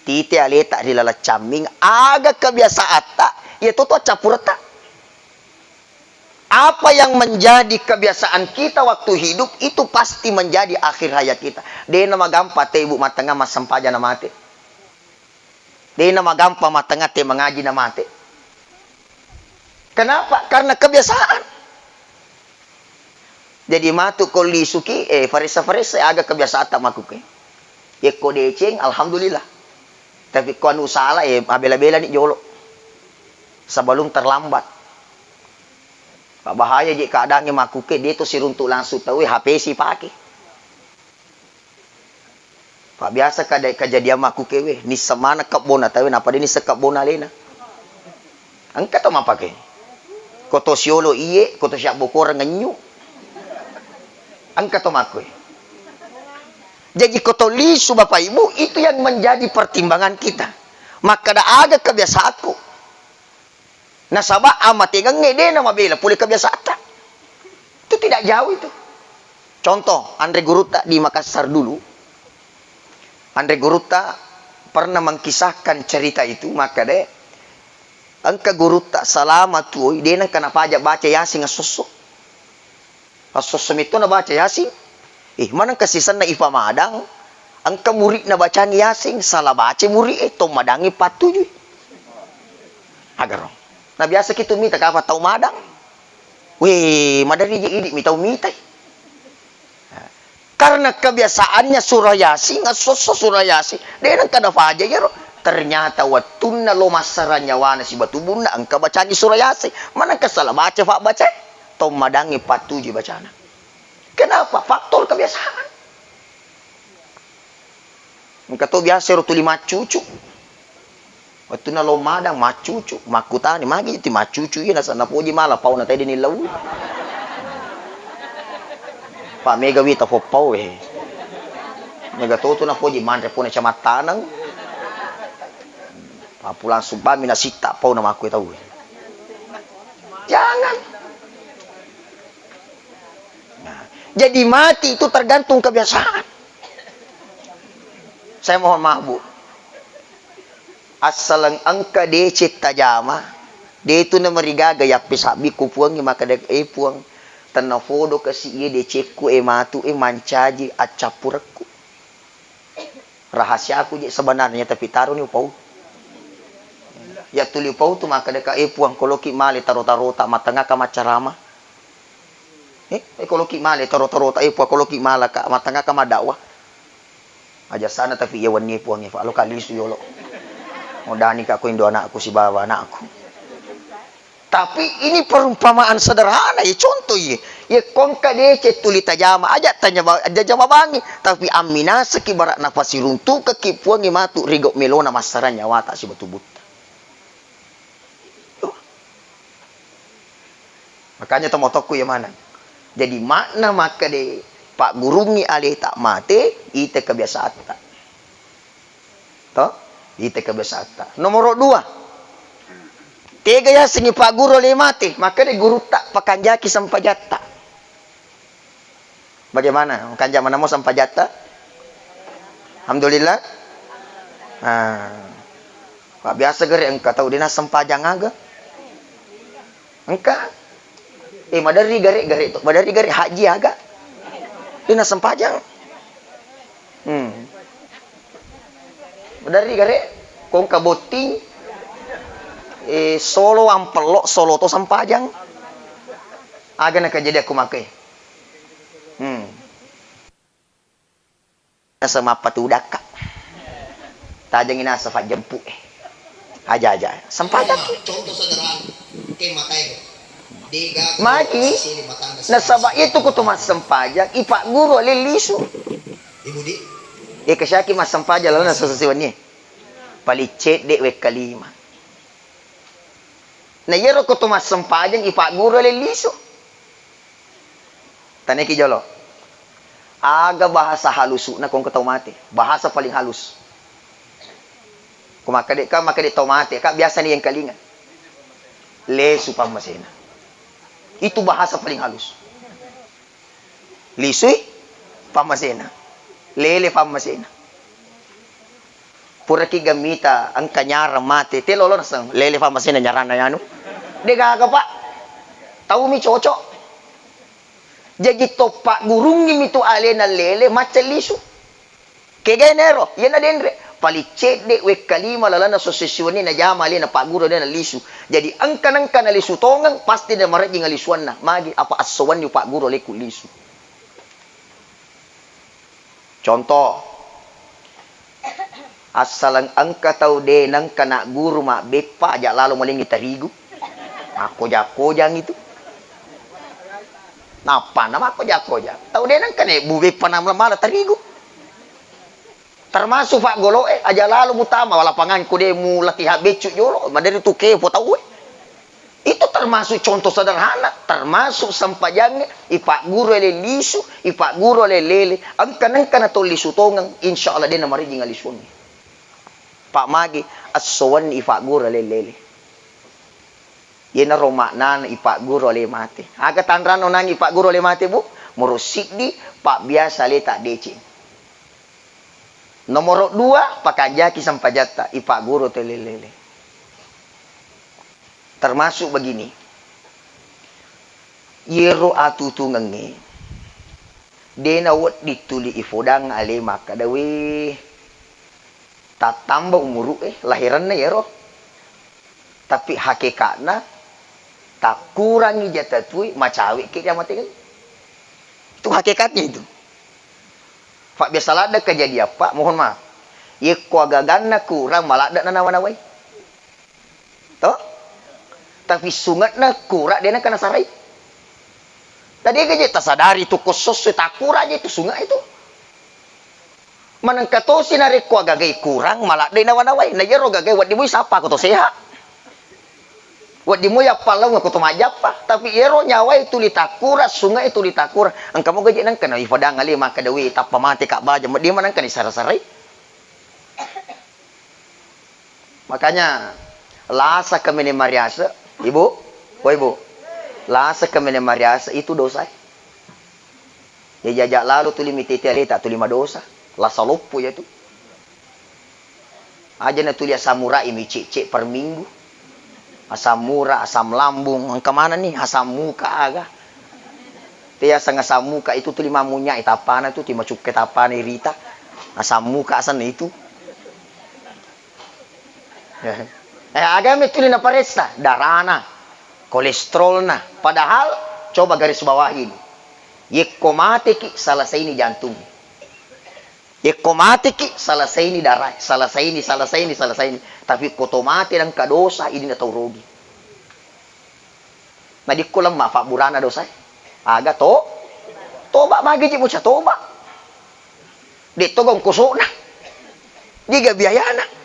Tite aleta ri laleng camming, aga kebiasaatta, yetu to accappuretta. Apa yang menjadi kebiasaan kita waktu hidup, itu pasti menjadi akhir hayat kita. Dena magampa te ibu mattengnga massempajang na mate. Dena magampa mattengnga te mangaji na mate. Kenapa? Karena kebiasaan. Jadi matu ko lisuki, eh, faressa-faressa, aga kebiasaatta makkuke. Yekko deceng, alhamdulillah. Tapi ko anu salah, eh, abela-belani jolo. Sebelum terlambat. Pak bahaya je keadaannya makkuke, dia tu siruntuk langsung tau, eh, H P si pake. Pak biasa kada kejadian makkuke we, nisseng maneng kebbona tau, napa de nisseng kebbona alena. Engka to mappake. Ko to siolo iye, ko to siabbokoreng ennyu. Engka to makkue. Jadi ko to lisu Bapak Ibu, itu yang menjadi pertimbangan kita. Makkeda aga kebiasaanku. Nasaba amatengengnge de namabela pole kebiasaatta. Itu tidak jauh itu. Contoh, anre gurutta di Makassar dulu. Anre gurutta pernah mengkisahkan cerita itu, makkeda, engka gurutta salama tuoi, de nengka napaja baca Yasin esso-esso. Esso-esso metto nabaca Yasin. Eh, manengka sisenna ipamadang, engka murid nabacani Yasin, salah baca murid e, to madangngi pattujui. Agaro. Nah, biasa kitu mita kapang tau madang. Weh, maderri je idi mi tau mitai. Karena kebiasaannya surah Yasin, esso-esso surah Yasin, de nengka napaja iyaro. Ternyata wettunna lo massarang nyawana sibatu bunna, engka bacani surah Yasin. Manengka salah baca fa baca, to madangngi pattuju bacana. Kenapa? Faktor kebiasaan. Engka to biasa ro tuli maccucu. Wettunna lao madang, maccucu, makkutani, "Magi ti maccucu iya, nasaba napoji mala pauna tedde ni lau." Pa mega wita foppau e. Mega totu napoji manre pona camattaneng. Pa pulang subbami nasitta pauna makku tau e. Jangan. Nah, jadi mati itu tergantung kebiasaan. Saya mohon maaf, Bu. Assaleng engka deceng tajama, de tu namarigaga yappesabbi ku Puangnge makkeda, "Eh, Puang, tennafodo kasi iye decekku e matu e mancaji accappurekku." Rahasiaku je sebenarnya, tapi taroni upau. Ya tuli upau tu makkeda ka, "Eh, Puang, koloki male taro-tarota, matengaka maccarama." Eh, eh, koloki male taro-tarota, eh, Puang, koloki malaka, matengaka maddakwah. Aja sana tapi iya wenni Puang, fa lo kalisu yolo. Modani ka ko indo anakku sibawa anakku. Tapi ini perumpamaan sederhana, ya contoh iya. Ya kongka deceng tuli tajama, aja tanya ba-, aja jama bangi, tapi amminasaki barak napasiruntukaki Puang matu rigo melona massarang nyawata sibatu butta. Makanya tomotokku iya maneng. Jadi makna makkeda paggurungngi aleta mate, ita kebiasaatta. To? Ita kebiasaatta. Nomoro dua. Tega yasengngi pagguru ale mate, makkeda gurutta pakanjaki sempajatta. Bagaimana? Kanja manamo sempajatta? Alhamdulillah. Ah. Pak biasa gare engka tau dena sempajang aga. Engka. Eh, maderri gare, gare to. Maderri gare haji aga. Dena sempajang. Hmm. Maderri gare kongka botting. Eh, solo ampello, solo to sempajang. Aga na kejadian aku makai. Hmm. Nasa mappatudakka. Tajengi nasa fajjempu e. Aja-aja. Sempajakki. Magi. Nasaba itu kutu massempajang, ipagguru ale lisu. Ibu di. E, kasiaki massempajang lalu nasa sesiwenni. Paling cedde wekka lima. Na iyaro ko to massempajang ipagguru ale lisu. Taneki jolo. Aga bahasa halusuna ko engka tau mate? Bahasa paling halus. Ko makkeda ka, makkeda tau mate ka, biasa ni engkalinga. Lesu pammasena. Itu bahasa paling halus. Lisui pammasena. Lele pammasena. Puraki ga mita engka nyarang mate, te lolo naseng, lele pammasena nyaranna anu. De gaga, Pak. Taumi cocok. Jaji to paggurungngi mitu alena lele macca lisu. Kegae nero, iyana denre. Paling cedde wekka lima lalenna sosisiwenni najama alena pagguru alena lisu. Jadi engka nengka nalisu tongeng, pasti namarejjing alisuanna. Magi apa assowanni upagguru aleku lisu. Contoh, assaleng engka tau de nengka nagguru mabbeppa aja lalo malengngi tarigu. Makkoja-kojang itu. Nappanna makkoja-kojang. Tau de nengka ne bu beppa namala mala tarigu. Termasuk faggolo'e, aja lalo mutama lapangan ko de mu latihan beccu jolo, maderi tu kepo tauwe. Itu termasuk contoh sederhana, termasuk sempajangnge, ipagguru ele lisu, ipagguru ele lele, engka nengka na to lisu tongeng, insya Allah de na marijing alisuangnge. Pak magi, essowenni ipagguru ele lele. Yenaro maknana ipagguru ale mate. Aga tanranna onangi ipagguru ale mate, Bu? Muro siddi, pabbiasa aleta deceng. Nomoro dua, pakanjaki sempajatta, ipagguru tau ele lele. Termasuk begini, yero atutungengnge, de na wedding tuli ifodang ale makkeda, "We, tattamba umuru'e, lahiranna yero." Tapi hakekatna, takkurangi ja tatui, macawe'ki ri amatengengnge. Itu hakekatnya itu. Pak biasa ladde kejadian, Pak, mohon maaf. Yekko agaganna kurang, maladde nanawa-nawai. To? Tapi sungetna kura de nengka nasarai. Tadi aja tasadari tu kossosso takura aja itu sunge itu. Manengka tosi narekko agagai kurang, maladde nawa-nawai. Na iyaro gagai wedding moi sappa ko to seha. Wedding moi appallaung ko to majjappa. Tapi iyaro nyawae tuli takkura, sungai tuli takkura. Engka mo gaji nengka na ifadang ale makkeda, "Wi, tappa mate ka baja." Meddi manengka ni sara-sarai. Makanya, lasa kemene mariase, Ibu, oh Ibu, lasa kemene mariase itu dosa. Ya, jaja lalu tuli mitete aleta, tuli madosa. Lasa loppo ya tu. Aja na tuli asam urat i micece per minggu. Asam urat, asam lambung, engka mana ni asam muka aga. Te asang asam muka itu tuli mamunyai tapana tu, ti macukke tapana irita. Asam muka asanna itu. Eh, agame tuli naparessa, darana, kolesterolna. Padahal, coba garis bawahi ini. Yekko mateki, salasaini jantung. Yekko mateki, salasaini darai, salasaini, salasaini, salasaini. Tapi ko to mate nengka dosa, ini na tau rogi. Nadikko lemma fabburana dosae. Aga to? Toba, magi ji bocah toba. Dek to gong kosokna. Diga biayana.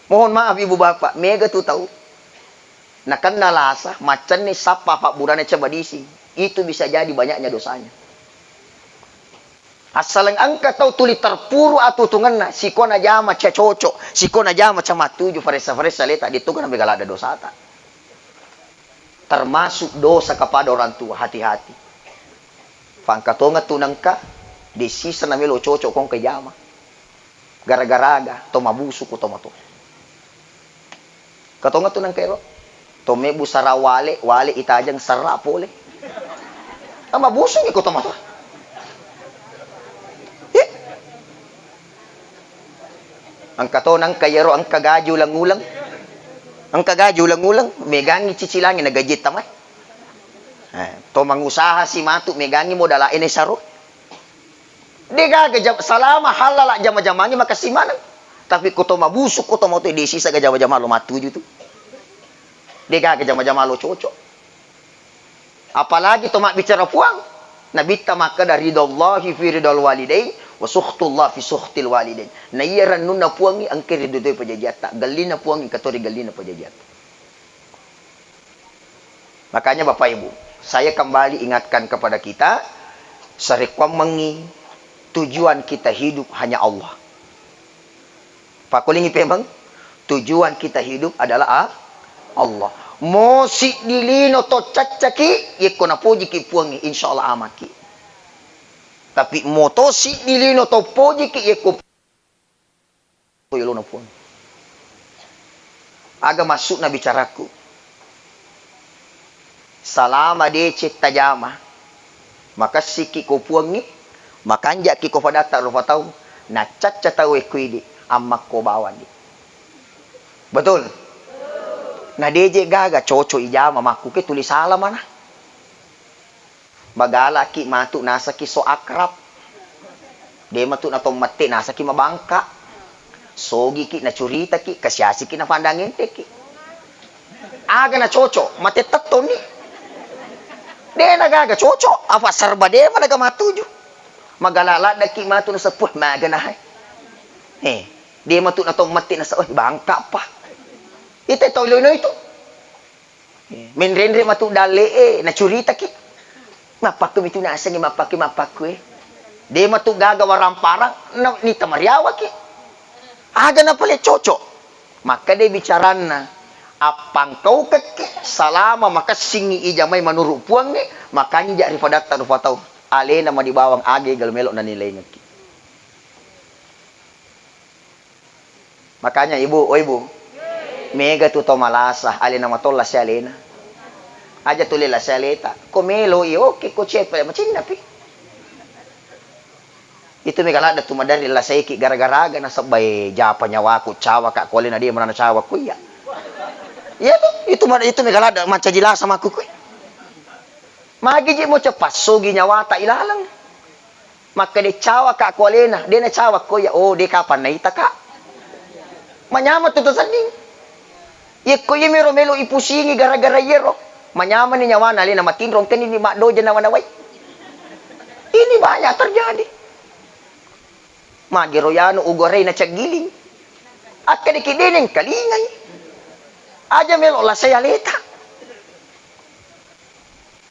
Mohon maaf ibu bapak, mega tu tau. Nakenna lasa, maccenni sappa fabburana coba dising. Itu bisa jadi banyaknya dosanya. Assaleng engka tau tuli terpuru atutungenna, sikona jama ca cocok, sikona jama ca mattuju, faressa-faressa leta, ditugana mega ladda dosata. Termasuk dosa kepada orang tua, hati-hati. Fangka tongeng tu nengka, de sisa namelo cocok kongke jama. Gara-gara aga, to mabusu ko to mato. Katongeng tu nengka ero. To mebbu sara wale, wale itajeng serra pole. Ama busu mi ko to mato. Eh? Engka to nengka ero engka gaji uleng-uleng. Engka gaji uleng-uleng, megangi cicilangi na gajitta mai. Eh, to mangusaha si matu megangi modala ene saro. De gaga jam-, salama halala jama-jamangi makessing maneng. Tapi ko to mabusu, ko to mato de sisa ga jama-jama lo mattuju tu. De gaga jama-jama lo cocok. Apalagi to mabbicara puang. Nabitta makkeda, "Ridallahi fi ridal walidain, wa sukhtullah fi sukhtil walidain." Na iya rennunna puangi engka ridoi pajajiatta, gellina puangi engka to ri gellina pajajiatta. Makanya Bapak Ibu, saya kembali ingatkan kepada kita, sarekkuammengngi tujuan kita hidup hanya Allah. Pakkulingi pemeng, tujuan kita hidup adalah a-, Allah. Mo siddi lino to caccaki, yekko napojiki puangnge, insya Allah amaki. Tapi mo to siddi lino to pojiki, yekko yolona puang. Aga maksudna bicaraku? Salama deceng tajama, makessiki ko puangngi, makanjaki ko padatta rupa tau, naccacca tau ekko idi, ammakko bawang di. Betul? Na deje gaga cocok ijama makkuke tuli salamana. Magalaki matu nasaki so akrab. De matu na to mette nasaki mabangka. Sogiki na curitaki, kasiasiki na pandang enteki. Aga na cocok, mate tettoni. De na gaga cocok, apa serba de mana ga matuju. Magala laddaki matu na sepuh, maga na hai. Eh, de matu na to mette na se-, eh, bangka pa. Ite to lino itu. Menrenre matu dalle'e, nacuritaki. Mappakku mitu nasengngi mappakku, mappakku e. De matu gaga waramparang, na-, nita mariawaki. Aga na pale cocok. Makkeda bicaranna, appangkaukekki, salama makessingngi ijamai manuru puangnge, makanja ri padatta rupa tau. Alena mani bawang age galo melo nanilaingekki. Makanya, Ibu, oh, Ibu, mega tu to malasa, alena matolla si alena. Aja tuli lasa aleta. Ko melo i, oke, ko cepe, macinna pi. Itu mega ladda tu maderri lasaiki gara-gara aga nasabbai japa nyawaku, cawaka ko alena dia manana cawaku iya. Iya tu, itu ma-, itu mega ladda mancaji lasa makku kui. Magi ji mo cepassogi nyawata ilaleng. Makkeda cawaka ko alena, de nacawa ko iya, oh, de kapang naitaka. Manyameng tu tasedding. Yekko iyamiro melo ipusingi gara-gara iyaro, manyameng ni nyawana alena matinro, engkani ni maddoja nawa-nawai. Ini banyak terjadi. Magiro yanu ugorai naceggiling. Akkedeki de nengkalingai. Aja melo lasai aleta.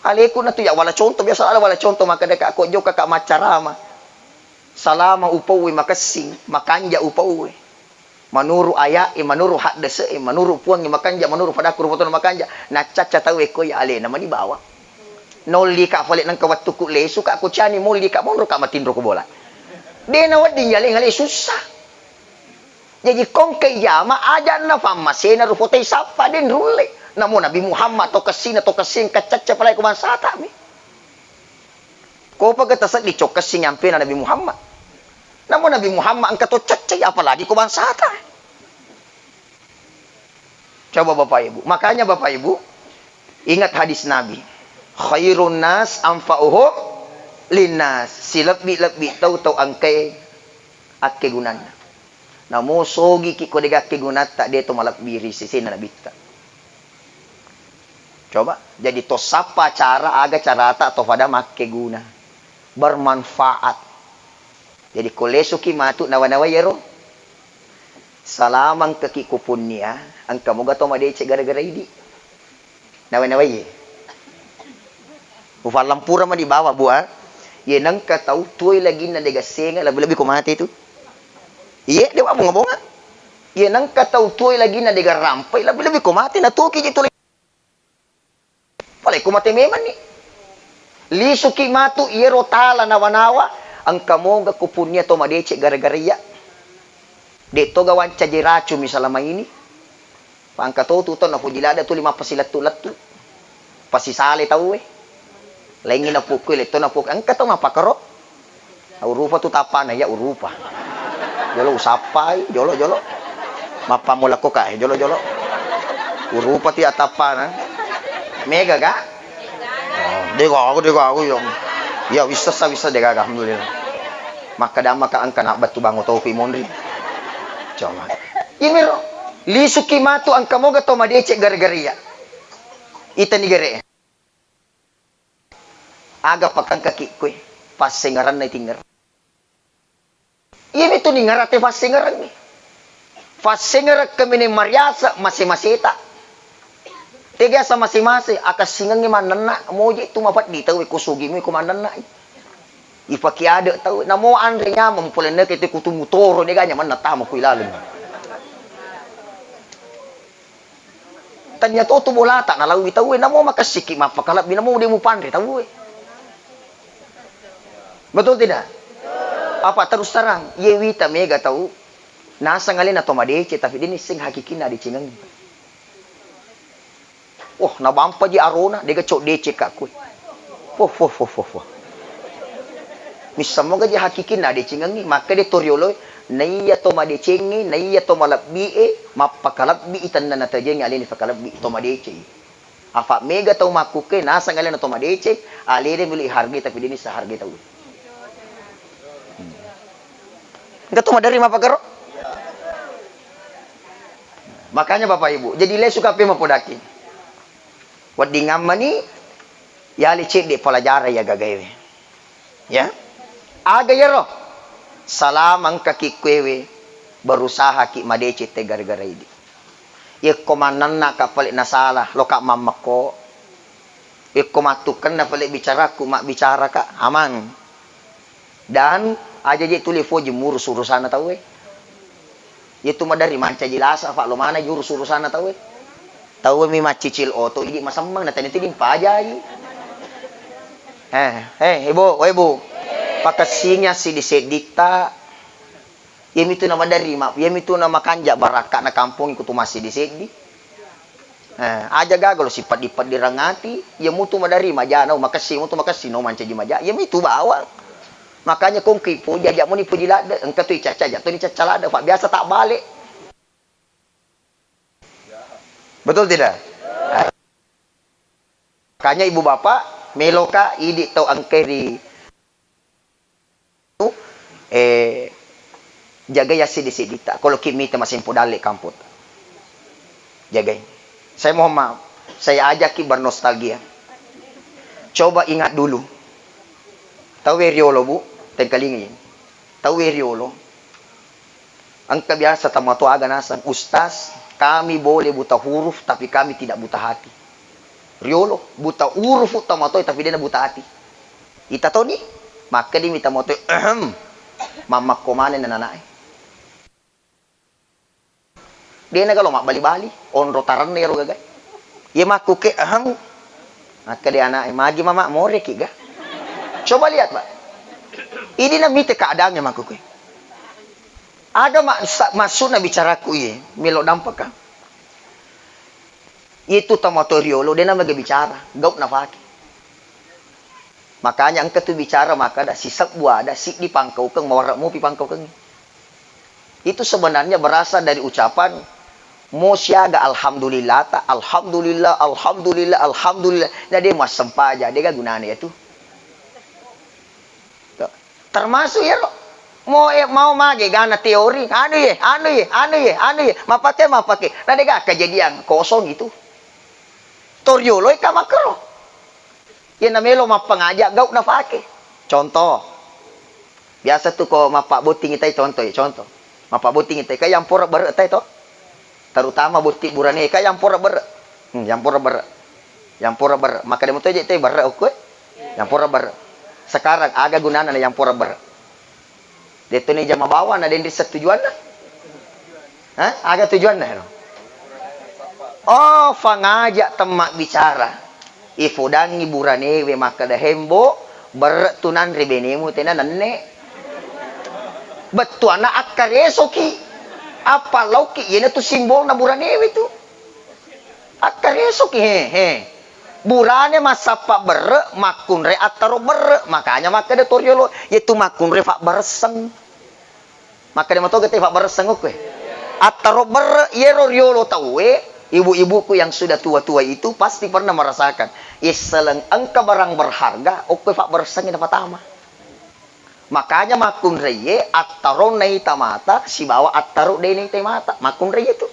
Aleku natu ya wala contoh, biasa ada wala contoh, makkeda ka ko jokka ka maccarama. Salama upauwe makessing, makanja upauwe. Manuru aya'e, manuru haddese'e, manuru puangnge makanja, manuru fadaku rupa tona makanja. Naccacca tauwe ko ya alena mani bawang. Nolli ka fale nengka wettuku lesu ka ko cani molli ka monro ka matinro ko bola. De nawedding yaleng ale sussa. Jaji kongke jama aja na fammasena rufotai sappa den rulle. Namo Nabi Muhammad to kessina to kessing kaccacca palai ko bangsata mi. Ko paga taseddi cokka sinyampena Nabi Muhammad. Namo Nabi Muhammad engka to caccai, apalagi ko bangsata. Coba Bapak Ibu. Makanya Bapak Ibu, ingat hadis Nabi. Khairun nas anfa'uhum linnas. Silebbi-lebbi tau tau engkai akkegunanna. Namo sogiki ko dega akkegunatta de to malebbi ri sesena nabitta. Coba, jadi to sappa cara aga carata to fada makkeguna, bermanfaat. Jadi ko lesuki matu nawa-nawa yero, salama engkaki kupunnia, engka moga to madeceng gara-gara idi. Nawa-nawa ye. Ufallampura mani bawa bua. Ye nengka tau tuai laginna dega senga lebih-lebih ko mate tu. Iye, de wa bonga-bonga. Iye nengka tau tuai laginna dega rampai, lebbi-lebbi ko mate na tuoki je tole. Pale ko mate memang ni. Lisuki matu iyero tala nawa-nawa, engka moga ko punnia to madeceng gara-gara iya. De toga wancaji racun mi salama ini. Pangka to tu to napoji ladde tuli mappasilettu-lettu. Pasisale tauwe. Laingi napukkui letto napuk engka to mappakaro. Urupa tu tappana iya urupa. Jolo usappai, jolo, jolo. Mappammula ko ka, jolo, jolo. Urupa tu iya tappana. Mega ka? Oh, de gaga, de gaga, ya. Ya, wissessa, wissa de gaga, alhamdulillah. Makkeda maka engka na battu bango topi monri. Cuma. Imiro, lisuki matu engka moga to madeceng gara-gara iya. Itani gere. Aga pakangkaki kue, passengeranna itingerang. Iyami tu ningerate fassengerengnge. Fassengereng kemene mariasa mase-maseta. Tega sa mase-mase, akassingengnge mannenna, moje tu mapeddi tau ko sugi mu ko mannenna. Ipaki ade tau, namo anre nyameng pole neke te kutu mutoro dega nyamanna tama kui laleng. Tanya to tu bolata nalaui tauwe, namo makessiki mappakalebbi, namo de mupanre tauwe. Betul tidak? Apa terus terang, ye wita mega tau nasang alena to madeceng, tapi de nisseng hakikinna adecengengnge. Wah, nabampaji arona, dega cok deceng ka kue. Wah, wah, wah, wah, wah. Misseng moga je hakikinna adecengengnge, makkeda to rioloe, naiya to madecengnge, naiya to malebbi'e, mappakalebbi tenna natajengnge alena pakalebbi to madeceng. Apa mega tau makkukke nasang alena to madeceng, alena melo ihargai tapi de nisseng hargai tau. Hmm. Engka to maderri mappakaro? Makanya Bapak Ibu, jadi lesu kape mapodaki. Weddingammani yali cedde pelajaran ya gagaewe. Ya. Aga yero? Salama engkaki kuewe, berusahaki madeceng te gara-gara idi. Yekko mannenna ka pale nasala, loka mammekko. Yekko mattukkenna pale bicaraku, mabbicaraka, aman. Dan aja je tuli foji murus urusanna tauwe. Yetu maderri mancaji lasa, fa lo mana urus urusanna tauwe. Tauwe mi maccicil oto, idi masemmeng, na tania tidi mpajai. Eh, eh, ibu, oh, ibu. Pakessingi assiddi-sedditta. Iyamitu na maderri, ma-, iyamitu na makanja barakka'na kampong iku tu massiddi-seddi. Eh, aja gaga lo sipeddi-peddireng ati, iya mutu maderri maja, nau makessing, mutu makessing, nau mancaji maja, iya mitu bawang. Makanya kongki poji, aja muni poji ladde, engka tu icacca, aja tu icacca ladde, fa biasa tak balik. Betul tidak? Makanya ibu bapak, meloka idi tau engkai ri Eh, jagai assiddi-sidditta. Koloki mita masempo dalle kamputta. Jagai. Saya mohon maaf, saya ajaki bernostalgia. Coba ingat dulu. Tauwe riolo, Bu, tengkalingai. Tauwe riolo. Engka biasa tomatoa aga naseng, "Ustaz, kami boleh buta huruf, tapi kami tidak buta hati." Riolo, buta huruf tomatoa, tapi dena buta hati. Ita toni, makkedimi tomatoa, "Ehem." Mammakko maneng anana'e. Dena galo mabbali-bali, onro tarenna ero gaga. Ye makkuke, "Ehem." Makkeda ana'e, "Magi mama, moreki ga?" Coba lihat, Pak. Idi namite keadaannya makkuke. Aga ma-, sa-, maksudna bicaraku iye, melo dampaka. Itu tomatoa riolo, dena mega bicara, gau nafake. Makanya engka tu bicara makkeda, sisebbu ada, siddi pangkaukeng, mawarra mupi pangkaukeng. Itu sebenarnya berasal dari ucapan, mo siaga alhamdulillah ta, alhamdulillah, alhamdulillah, alhamdulillah. Na de massempajang, dega gunana itu. Termasuk iyaro. Mau, eh, mau mage gana teori, anu ye, anu ye, anu ye, anu ye, mapake, mapake. Na dega kejadian kosong itu. Torioloi ka makkero. Iya namelo mappangaja gau nafake. Contoh. Biasa tu ko mappabbotting itai contoh ya, contoh. Mappabbotting itai ka yampora bere tai to. Terutama botting burane ka yampora bere. Hmm, yampora bere. Yampora bere. Makkeda moto je te bere okko. Yampora bere. Sekarang aga gunana na yampora bere? Deto ni jama bawang na denri setujuanna. Hah? Aga tujuanna ero? Oh, fangaja temma bicara. Ifodangi buranewe makkeda, "Hembo, berre tu nanre benemu tena nenne." Bettuanna akkaresoki. Apa lauki, iyana tu simbolna buranewe tu. Akkaresoki, he, he. Burane massappa berre, makkunrai attaro berre. Makanya makkeda toriolo, yetu makkunrai fabbaresseng. Makkeda matoga te fabbaresseng okkoe. Attaro berre, yero riolo tauwe, ibu-ibuku yang sudah tua-tua itu pasti pernah merasakan. Isseleng engka barang berharga, okkoe fabbaressengngi napatama. Makanya makkunraie attaro naita mata sibawa attaro de naita mata. Makkunraie tu.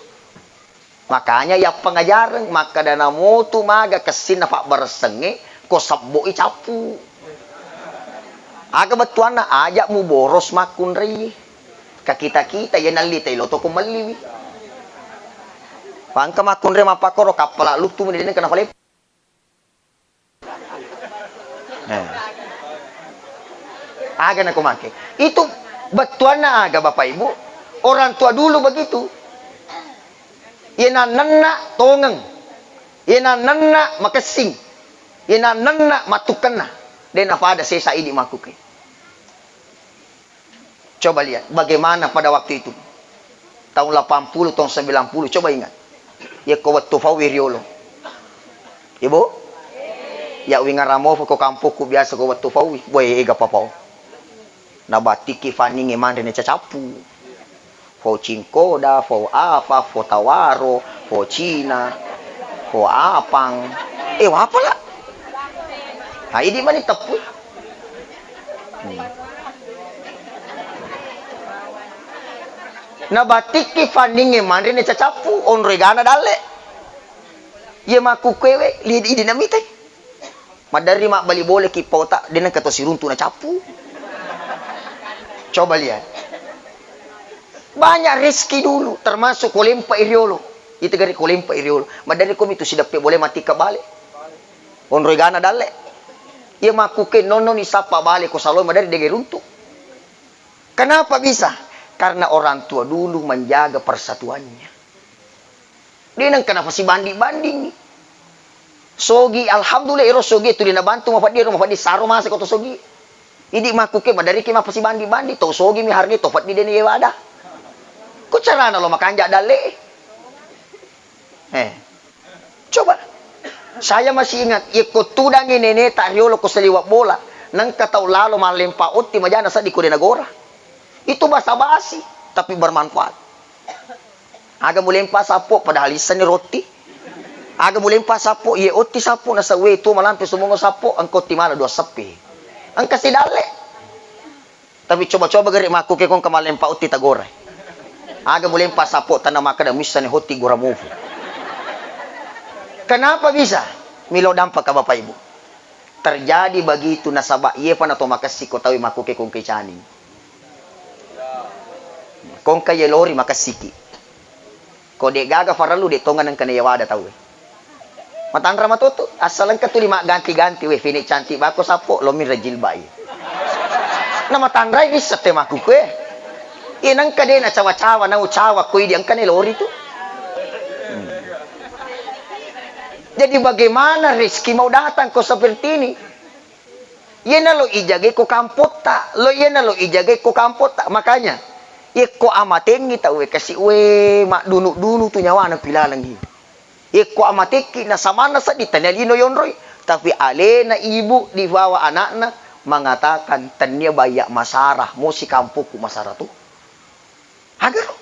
Makanya yappangajareng, makkeda namotu maga kessinna fabbaressengnge, ko sebboi cappu. Aga bettuanna, aja muboros makkunrai. Kakita-kita iya nalli tai lo toko melliwi. Pangka makkunrai mappakkoro kappala luttu meni dene kena fale. Eh. Aga nako make. Itu bettuanna aga, Bapak Ibu? Orang tua dulu begitu. Iyena nenna tongeng. Iyena nenna makessing. Iyena nenna mattukkenna. De napada sesa idi makkuke. Coba lihat, bagaimana pada waktu itu. Tahun delapan puluh, tahun sembilan puluh, coba ingat. Yekko wettu fauwi riolo. Ibu? Ya, wingaramofo ko kampokku biasa ko wettu fauwi. Boe, ega papao. Nabattikki fanningnge manre na cacappu. Fo cingkoda, fo apa, fo tawaro, fo cina, fo apang. Eh, wapala? Ha, idi mani teppu. Hmm. Nabattikki fanningnge manre na cacappu, onro egana dalle. Iye makkukkuewe, li-, idi namitai. Maderri mabbali boleki pota, de nengka to siruntu na cappu. Coba lihat. Banyak rezeki dulu, termasuk ko lempa i riolo. Itu gare ko lempa i riolo. Maderri ko mitu sideppe boleh mati ke bale. Onro egana dalle. Iya makkuke nonno ni sappa bale ko salo maderri dege runtu. Kenapa bisa? Karena orang tua dulu menjaga persatuannya. De nengka nafasibanding-bandingi. Sogi, alhamdulillah, ero sogi tuli nabantu mafaddi, ero mafaddi saro mase ko to sogi. Idi makkuke maderiki mafasibanding-banding, to sogi mi hargai to faddi deni yewada. Ko carana lo makanja dalle. Eh. Coba. Saya masih ingat, yekko tudangi neneta riolo ko saliweng bola, nengka tau lalo mallempa otti majana seddi ko de nagora. Itu basa-basi, tapi bermanfaat. Aga mulempa sappo, padahal issenni rotti. Aga mulempa sappo, iye otti sappo, nasawwe tuo malampe sumongo sappo, engka otti mala dua seppe. Engka sidalle. Tapi coba-coba gare makkuke kong kamalempa otti tagora. Aga mulempa sappo, tanna makkeda missani hotti gora mufu. Kenapa bisa? Milo dampaka Bapak Ibu. Terjadi begitu nasaba iyefa nato makessing ko tauwe makkuke kong kecani. Ko engka ye lori makessiki. Ko de' gaga farellu, de' tonga nengka na ye wada tauwe. Matanra matotu, asal engka tuli magganti-ganti, we, fini cantik bako sappo, lomi rajilbai. Na matanrai rissette makkukue. Iye nengka de' na cawa-cawa, nau cawa ko idi engka ne lori tu. Hmm. Jadi bagaimana rezeki mau datang ko seperti ini? Iyena lo ijagai ko kampotta, lo iyena lo ijagai ko kampotta. Makanya, yekko amatengngi tauwe kasi, we, maddunu-dunu tu nyawana pilalengngi. Yekko amatekki na samanna seddi tania lino yonroi, tapi alena ibu dibawa anakna mengatakan, "Tennia baya masara, mo sikampokku masara tu." Agaro.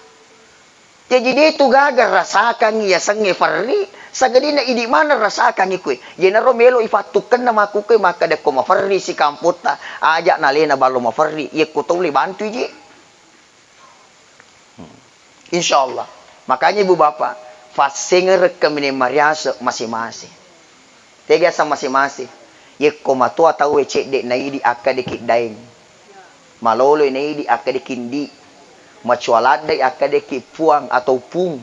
Jaji de' tu gaga rasakangngi yasengnge ferri, sangadinna idi maneng rasakangngi kue. Yenaro melo ifattukkenna makkukue makkeda ko maferri sikampotta, aja nalena ballo maferri, yekko taulle bantui je. Hmm. Insya Allah. Makanya ibu bapak, fassengereng kamineng mariase masing-masing. Tega asang masing-masing. Yekko matoa tauwe cedde' naidi akkadeki daeng. Maloloi naidi akkadeki ndi. Macualaddai akkadeki puang atau pung.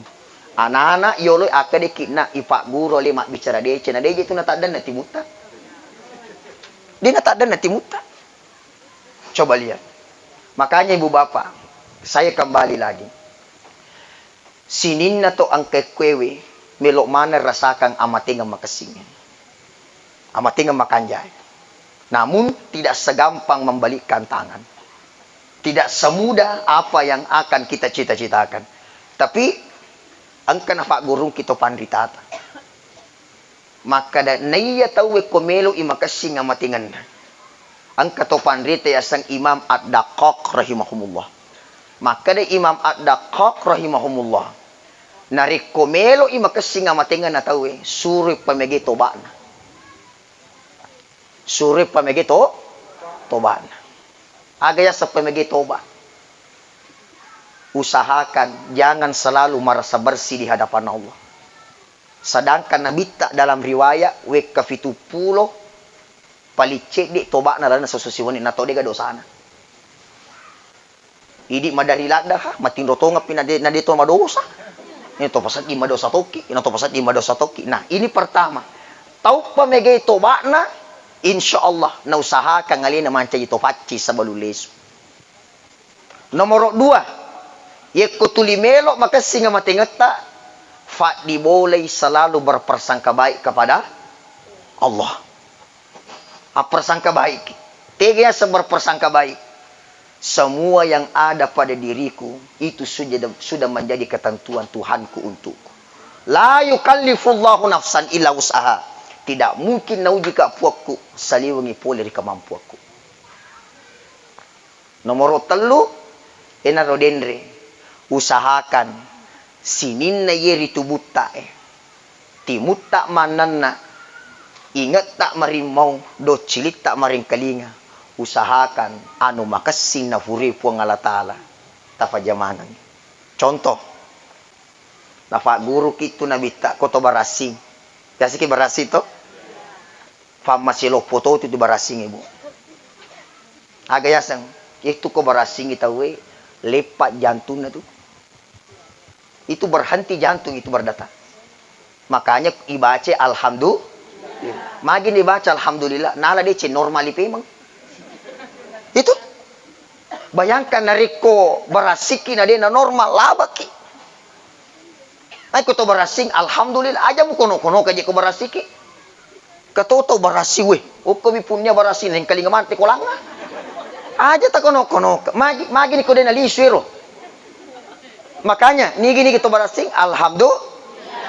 Anana yoloi akkadeki na ipagguru ale mabbicara deceng. Na deje tu nataddanna timutta. De' nataddanna timutta. Coba lihat. Makanya ibu bapak, saya kembali lagi. Sininna to engka kuewe, melo maneng rasakang amatengeng makessing. Amatengeng makanjai. Namun tidak segampang membalikkan tangan. Tidak semudah apa yang akan kita cita-citakan. Tapi engka nafaggurungki to panritata. Makkeda, naiya tauwe ko melo'i makessing amatengenna. Engka to panrita yaseng Imam Ad-Daqqaq rahimahumullah. Makkeda Imam Ad-Daqqaq rahimahumullah, narekko melo'i makessing amatengenna tauwe, suroi pamege toba'na. Suroi pamege to-, toba'na. Aga yaseng pamege toba? Usahakan jangan selalu merasa bersih di hadapan Allah. Sedangkan Nabitta dalam riwayat wekka fituppulo paling cedde toba'na lalenna sesso siwenni, na to dega dosana. Idi madari ladda ha, matinro tongeng pi na de, na de to madosa. Ina to pasedding madosa tokki, ina to pasedding madosa tokki. Nah, ini pertama. Tauppa megai toba'na, insya Allah nausahakan alena mancaji to paccing sebelum lesu. Nomoro dua, yekko tuli melo makessing amatengetta, faddibolai selalu berprasangka baik kepada Allah. Apprasangka baik. Tega yaseng berprasangka baik? Semua yang ada pada diriku itu sudah, sudah menjadi ketentuan Tuhanku untukku. La yukallifullahu nafsan illa wus'aha. Tidak mungkin naujika puakku saliwengi pole ri kemampuanku. Nomoro tellu, enaro denre, usahakan sininna ye ri tubuttae, timutta mannenna, ingetta marimmau, doccilitta maringkalinga, usahakan anu makessing nafurui Puang Allah Ta'ala, tafajamaneng. Contoh, nafagguruki tu Nabitta ko to barassing. Biasaki barassing to? Fammase loppo to tu barassing, Ibu. Aga yaseng? Itu ko barassingi tauwe, leppa jantunna tu. Itu berhenti jantung itu berdetak. Makanya ibaca alhamdulillah. Magi ni baca alhamdulillah, nala deceng, normali pemeng. Itu. Bayangkan narekko barassiki na de na normal, labaki. Ai ko to barassing, alhamdulillah, aja mukono-kono kaje ko barassiki. Katoto barassi we. Okko mi punnia barassi nengkalinga mante kolanga. Aja takono-kono. Magi, magi ni ko de na lisu ero. Makanya, nigi-nigi to barassing, alhamdulillah.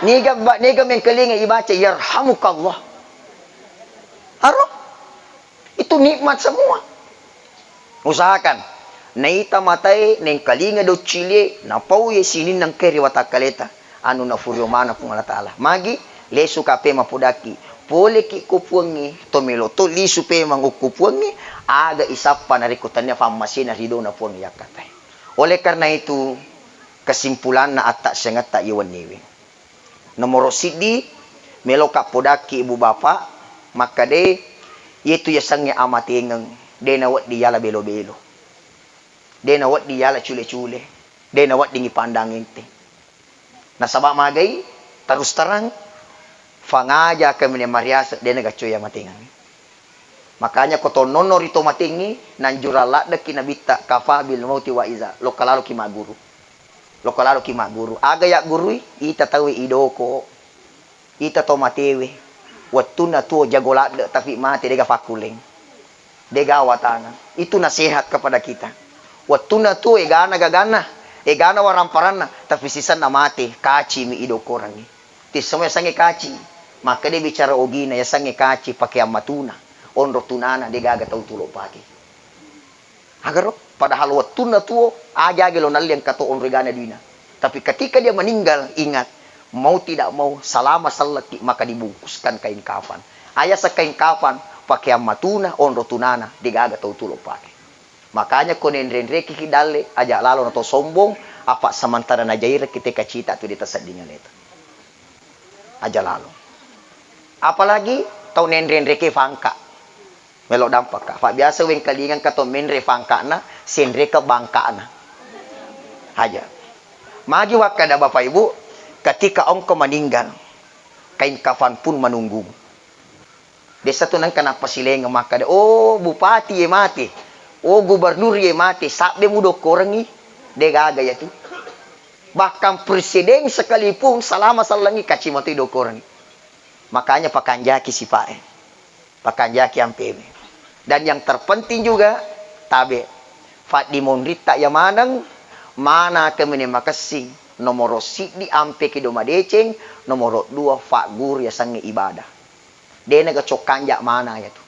Niga ba-, niga mengkalinga ibaca, "Yarhamukallah." Aro? Itu nikmat semua. Usahakan naita matae nengkalinga doccilie, napau ye sininna engkae ri watakkaleta, anu nafurio maneng Puang Allah Ta'ala. Magi, lesu kape mapodaki, poleki ko Puangnge, to melo to lisu pemang okko Puangnge, aga isappa narekko tania fammasena ridona Puang yakkatai. Oleh karena itu, kesimpulanna atta siangetta ye wenniwe. Nomoro siddi, meloka podakki ibu bapa, makkade, yetu yasengnge amatengeng, de nawedding yala belo-belo. De nawedding yala cule-cule. De' naweddingngi pandang enteng. Nasaba' magai, terus terang, fangaja kemene mariase, de' nagaccoya matengang. Makanya ko tonnono ri to matengngi, nanjurang laddeki nabitta, kafa bil mauti wa iza, lokka laloki magguru. Lokka laloki magguru. Aga yaggurui? Ita tauwe idoko. Ita to matewe, wettunna tuo jago ladde', tapi mate de'ga fakkulleng, de'ga watana. Itu nasihat kepada kita. Wettunna tuo egana gaganna, egana waramparanna, tapi sisenna mate, kacimi idokorangngi. Tissemo yasengnge kaci, makkeda bicara ogina, yasengnge kaci pakeang matuna, onro tunana, de'gaga tau tulo pake. Agaro, padahal wettunna tuo, aja age lo nalli engka to onro egana duina. Tapi ketika dia meninggal, ingat, mau tidak mau, selama selleki, maka dibungkuskan kain kafan. Ayasa kain kafan, pakeang matuna, onro tunana, de'gaga tau tulo pake. Makanya ko nenre-nreki ki dalle, aja lalo na to sombong, apa sementara najaireki te kacita tu de' tasedding aleta. Aja lalo. Apalagi tau nenre-nreke fangka. Melo dampakka. Fa biasa wengkalingengka to menre fangkana, senreka bangkana. Aja. Magi wakkada Bapak Ibu, ketika engkau meninggal, kain kafan pun menunggumu. Desa tu nengka nappasilengeng makkada, "Oh, bupati ye mate. Oh, gubernur ye mate. Sabbe mudokkorengngi." De'gaga yatu. Bahkan presiden sekalipun selama sellengngi kacimato idokkorengngi. Makanya pakanjaki sipa'e. Pakanjaki ampewe. Dan yang terpenting juga, tabe. Faddimonritta iya maneng, mana kemene makessing. Nomoro siddi ampeki do madeceng, nomoro dua fagguru yasengnge ibadah. De' nagacco kanja mana yatu.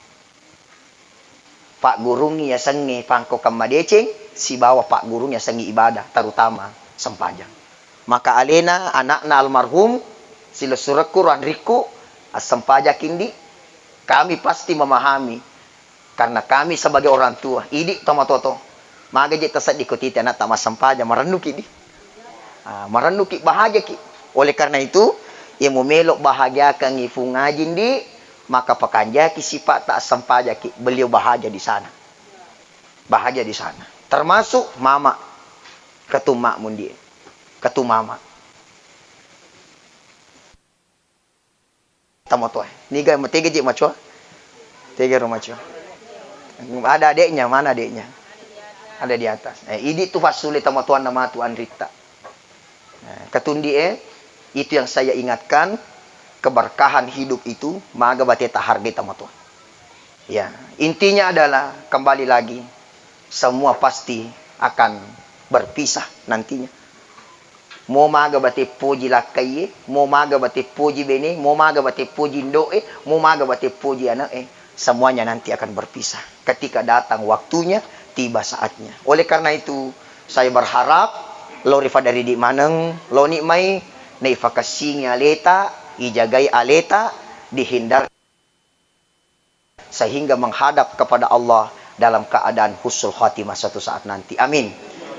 Paggurungngi yasengnge pangkaukeng madeceng, sibawa paggurungngi yasengnge ibadah, terutama sempajang. Maka alena anakna almarhum, silessurekku, ro anrikku, assempajaki ndi, kami pasti memahami, karena kami sebagai orang tua, idi tomatoa to, maga je tasedding ko titi anatta massempajang, marennuki di. Ah, marennuki, bahagiaki. Oleh karena itu, iya mumelo bahagiakangngi Fung Aji ndi, maka pakanjaki sipa'ta, assempajaki, beliau bahagia di sana. Bahagia di sana. Termasuk mama, ketum makmu ndi, ketum mama. Tomatoa. Niga, tega je macoa? Tega ro macoa? Ada adeknya, mana adeknya? Ada di atas. Eh, idi tu fassule tomatoanna matu anritta. Eh, ketundi e, itu yang saya ingatkan, keberkahan hidup itu, maga bate tahargai tomatoa. Ya, intinya adalah kembali lagi, semua pasti akan berpisah nantinya. Mo maga bate poji lakkaiye, mo maga bate poji bene, mo maga bate poji indo'e, mo maga bate poji ane'e, semuanya nanti akan berpisah. Ketika datang waktunya, tiba saatnya. Oleh karena itu, saya berharap lo ri fada ridi maneng, loni mai, naifakassingi aleta, ijagai aleta, dihindar sehingga menghadap kepada Allah dalam keadaan husnul khatimah suatu saat nanti. Amin.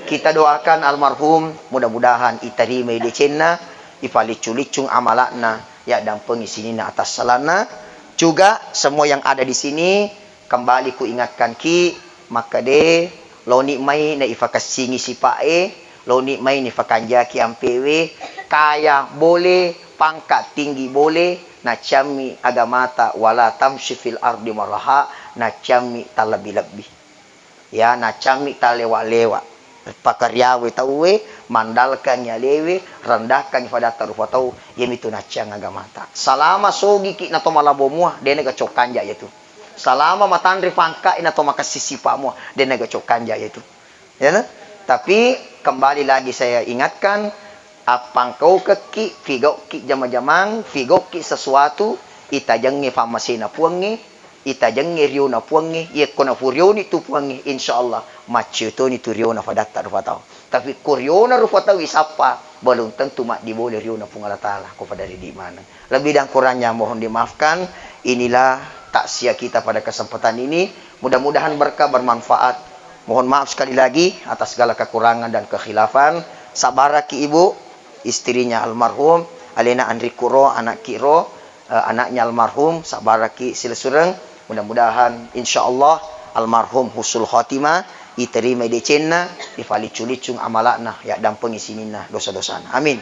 Kita doakan almarhum, mudah-mudahan itarimai decenna, ifaliccu-liccung amalakna, yaddampengi sininna atassalanna. Juga semua yang ada di sini, kembali kuingatkan ki, makkade, loni mai naifakassingi sipa'e, loni mai nifakanjaki ampewe, kaya boleh, pangkat tinggi boleh, naciammi agamata, wala tamshi fil ardi maraha, naciammi talebbi-lebbi. Ya, naciammi talewa-lewa. Pakariawe tauwe, mandalkangi alewe, rendahkangi fadatta rupa tau, iyamitu naciang agamata. Salama sogiki na to malabo mua, de naga cokkanja iyatu. Salama matanre pangkae na to makessing sipa mua, de naga cokkanja iyatu. Ya, nah? Tapi kembali lagi saya ingatkan, appangkaukekki, figauki jama-jamang, figauki sesuatu, itajengnge fammasena Puangnge, itajengnge riona Puangnge, iyekko napurioni tu Puangnge, insya Allah, maccio toni tu riona fadatta rupa tau. Tapi ko riona rupa tau isappa, belum tentu maddi boleh riona Puang Allah Ta'ala, ko fada ridi maneng. Lebih dan kurangnya mohon dimaafkan. Inilah takziah kita pada kesempatan ini. Mudah-mudahan berkah, bermanfaat. Mohon maaf sekali lagi atas segala kekurangan dan kekhilafan. Sabaraki Ibu, istrinya almarhum, alena anrikku ro, anakki ro, eh, anaknya almarhum, sabaraki silessureng. Mudah-mudahan, insya Allah, almarhum husnul khotimah, iterimai decenna, ifaliccu-liccung amala'na, yaddampengi sininna dosa-dosana. Amin.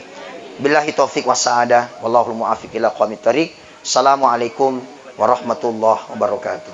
Billahi taufiq wassa'adah, wallahul muwaffiq ila aqwamit thariq. Assalamualaikum warahmatullahi wabarakatuh.